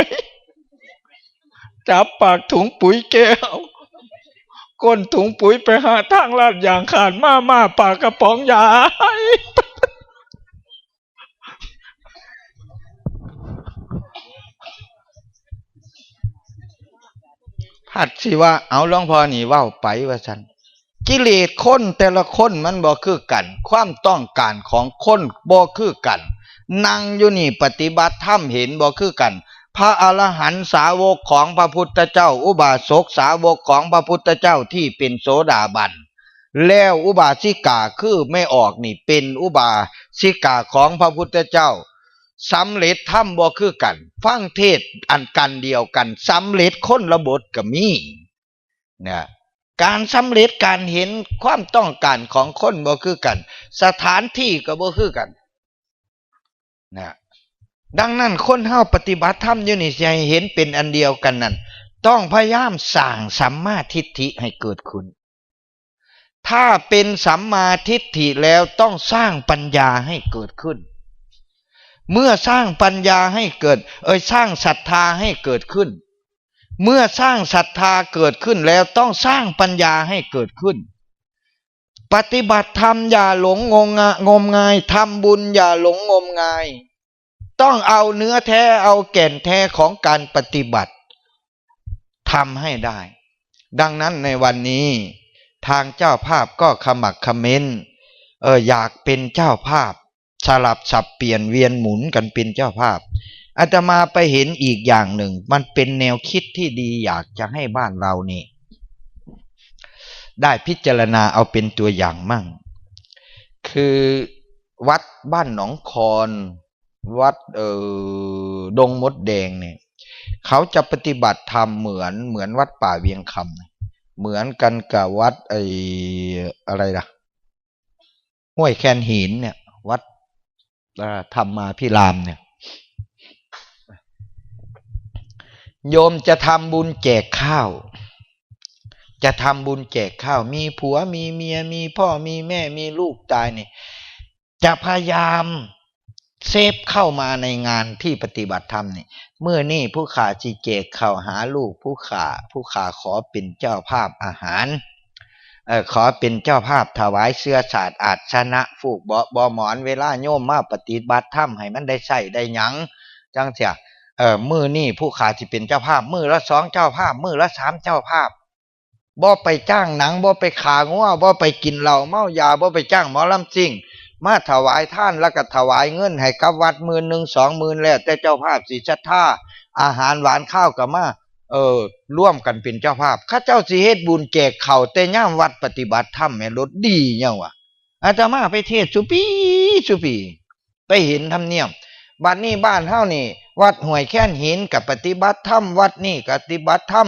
จับปากถุงปุ๋ยแก้ว ก้นถุงปุ๋ยไปหาทางลาดยาง ขาดมาม่าปลากระป๋อง ยาย พัดสิว่า เอาหลวงพ่อนี่เว้าไปว่าซั่น กิเลสคนแต่ละคนมันบ่คือกัน ความต้องการของคนบ่คือกัน นั่งอยู่นี่ปฏิบัติธรรมเห็นบ่คือกัน พระอรหันต์สาวกของพระพุทธเจ้า อุบาสกสาวกของพระพุทธเจ้าที่เป็นโสดาบัน แล้วอุบาสิกาคือแม่ออกนี่เป็นอุบาสิกาของพระพุทธเจ้า สำเร็จธรรมบ่คือกัน ฟังเทศน์อันกันเดียวกัน สำเร็จคนละบทก็มี นะ การสำเร็จการเห็นความต้องการของคนบ่คือกัน สถานที่ก็บ่คือกัน นะ ดังนั้นคนเฮาปฏิบัติธรรมอยู่นี่สิให้เห็นเป็นอันเดียวกันนั่น ต้องพยายามสร้างสัมมาทิฏฐิให้เกิดขึ้น ถ้าเป็นสัมมาทิฏฐิแล้วต้องสร้างปัญญาให้เกิดขึ้น เมื่อสร้างปัญญาให้เกิด เอ้ย สร้างศรัทธาให้เกิดขึ้น เมื่อสร้างศรัทธาเกิดขึ้นแล้วต้องสร้างปัญญาให้เกิดขึ้น ปฏิบัติธรรมอย่าหลงงมงะ- งมงาย ทำบุญอย่าหลงงมงาย ต้องเอาเนื้อแท้เอาแก่นแท้ของการปฏิบัติธรรมให้ได้ ดังนั้นในวันนี้ทางเจ้าภาพก็ขมักเขม้น เออ อยากเป็นเจ้าภาพ สลับสับเปลี่ยนเวียนหมุนกันเป็นเจ้าภาพ อาตมาไปเห็นอีกอย่างหนึ่ง มันเป็นแนวคิดที่ดี อยากจะให้บ้านเรานี่ ได้พิจารณาเอาเป็นตัวอย่างมั่ง คือวัดบ้านหนองคอน วัด เอ่อ ดงมดแดงเนี่ย เขาจะปฏิบัติธรรมเหมือน เหมือนวัดป่าเวียงคำ เหมือนกันกับวัดไอ้ อะไรล่ะ ห้วยแคนหินเนี่ย วัด เอ่อ ธรรมาภิรามย์เนี่ย โยมจะทำบุญแจกข้าว จะทำบุญแจกข้าว มีผัวมีเมีย มีพ่อมีแม่ มีลูกตายนี่ จะพยายามเซฟเข้ามาในงานที่ปฏิบัติธรรมนี่ มื้อนี้ผู้ข้าสิแจกข้าวหาลูกผู้ข้า ผู้ข้าขอเป็นเจ้าภาพอาหาร เอ่อ ขอเป็นเจ้าภาพถวายเสื่อสาดอาสนะ ฟูกเบาะบ่หมอน เวลาโยมมาปฏิบัติธรรมให้มันได้ใช้ได้หยัง จั่งซี้ เอ่อ มื้อนี้ผู้ข้าสิเป็นเจ้าภาพ มื้อละสองเจ้าภาพ มื้อละสามเจ้าภาพ บ่ไปจ้างหนัง บ่ไปฆ่างัว บ่ไปกินเหล้าเมายา บ่ไปจ้างหมอลำซิ่ง มาถวายทาน แล้วก็ถวายเงินให้กับวัดหมื่นหนึ่ง สองหมื่น แล้วแต่เจ้าภาพสิศรัทธา อาหารหวานคาวก็มา เออ ร่วมกันเป็นเจ้าภาพ เขาเจ้าสิเฮ็ดบุญแจกข้าวแต่ยามวัดปฏิบัติธรรมแหม ลดดีหยังวะ อาตมาไปเทศน์สุปี ปีสู่ปี ไปเห็นธรรมเนียม บัดนี้บ้านเฮานี่ วัดห้วยแคนหินก็ปฏิบัติธรรม วัดนี่ก็ปฏิบัติธรรม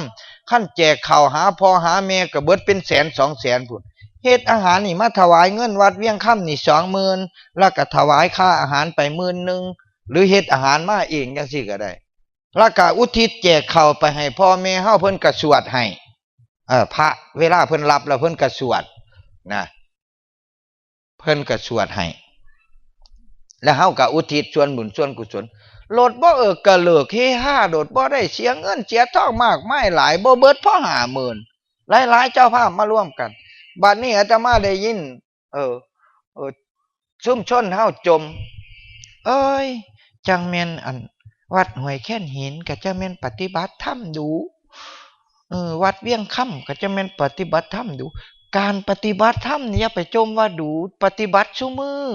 คันแจกข้าวหาพ่อหาแม่ก็เบิดเป็นแสนสองแสนพุ้น เฮ็ดอาหารนี่มาถวายเงินวัดเวียงคำนี่สองหมื่น แล้วก็ถวายค่าอาหารไปหมื่นหนึ่ง หรือเฮ็ดอาหารมาเองจั่งซี้ก็ได้ แล้วก็อุทิศแจกข้าวไปให้พ่อแม่เฮา เพิ่นก็สวดให้ เออ พระเวลาเพิ่นหลับแล้วเพิ่นก็สวดนะ เพิ่นก็สวดให้ แล้วเฮาก็อุทิศส่วนบุญส่วนกุศล โลดบ่เอิกกะเลิกเฮฮา โลดบ่ได้เสียเงินเสียทองมากมายหลาย บ่เบิดพอห้าหมื่น หลายๆเจ้าภาพมาร่วมกัน บัดนี้อาตมาได้ยิน เออ เออ ชุมชนเฮาจม เอ้ย จั่งแม่นอัน วัดห้วยแคนหินก็จั่งแม่นปฏิบัติธรรมดู เออ วัดเวียงคำก็จั่งแม่นปฏิบัติธรรมดู การปฏิบัติธรรมนี่อย่าไปจมว่าดู ปฏิบัติซุมื้อ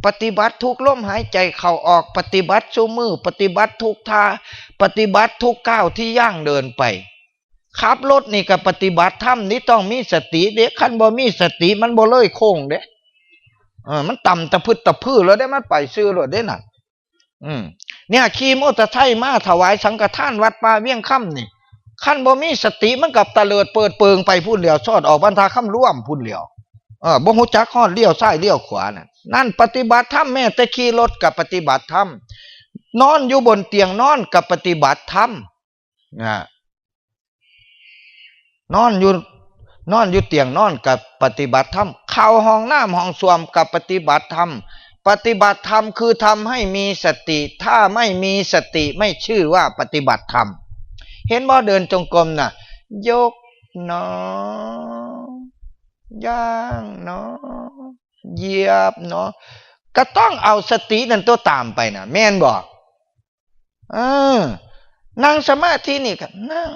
ปฏิบัติทุกลมหายใจเข้าออก ปฏิบัติซุมื้อ ปฏิบัติทุกท่า ปฏิบัติทุกก้าวที่ย่างเดินไป ขับรถนี่ก็ปฏิบัติธรรมนี่ต้องมีสติเด้ คันบ่มีสติมันบ่เลยโค้งเด้ เออ มันต่ำตะพึดตะพื้อแล้วเด้ มันไปซื่อแล้วเด้นั่น อืม เนี่ย ขี่มอเตอร์ไซค์มาถวายสังฆทานวัดป่าเวียงคำนี่ คันบ่มีสติมันก็ตะเลิดเปิดเปิงไปพุ้นแหล้ว ซอดออกบ้านท่าคำร่วมพุ้นแหล้ว เออ บ่ฮู้จักฮอดเลี้ยวซ้ายเลี้ยวขวานั่น นั่นปฏิบัติธรรม แม้แต่ขี่รถก็ปฏิบัติธรรม นอนอยู่บนเตียงนอนก็ปฏิบัติธรรม นะ นอนอยู่ นอนอยู่เตียงนอนก็ปฏิบัติธรรม เข้าห้องน้ำห้องส้วมก็ปฏิบัติธรรม ปฏิบัติธรรมคือทำให้มีสติ ถ้าไม่มีสติไม่ชื่อว่าปฏิบัติธรรม เห็นบ่ เดินจงกรมน่ะ ยกหนอ ย่างหนอ เหยียบหนอ ก็ต้องเอาสตินั่นตัวตามไปน่ะ แม่นบ่ เออ นั่งสมาธินี่ก็นั่ง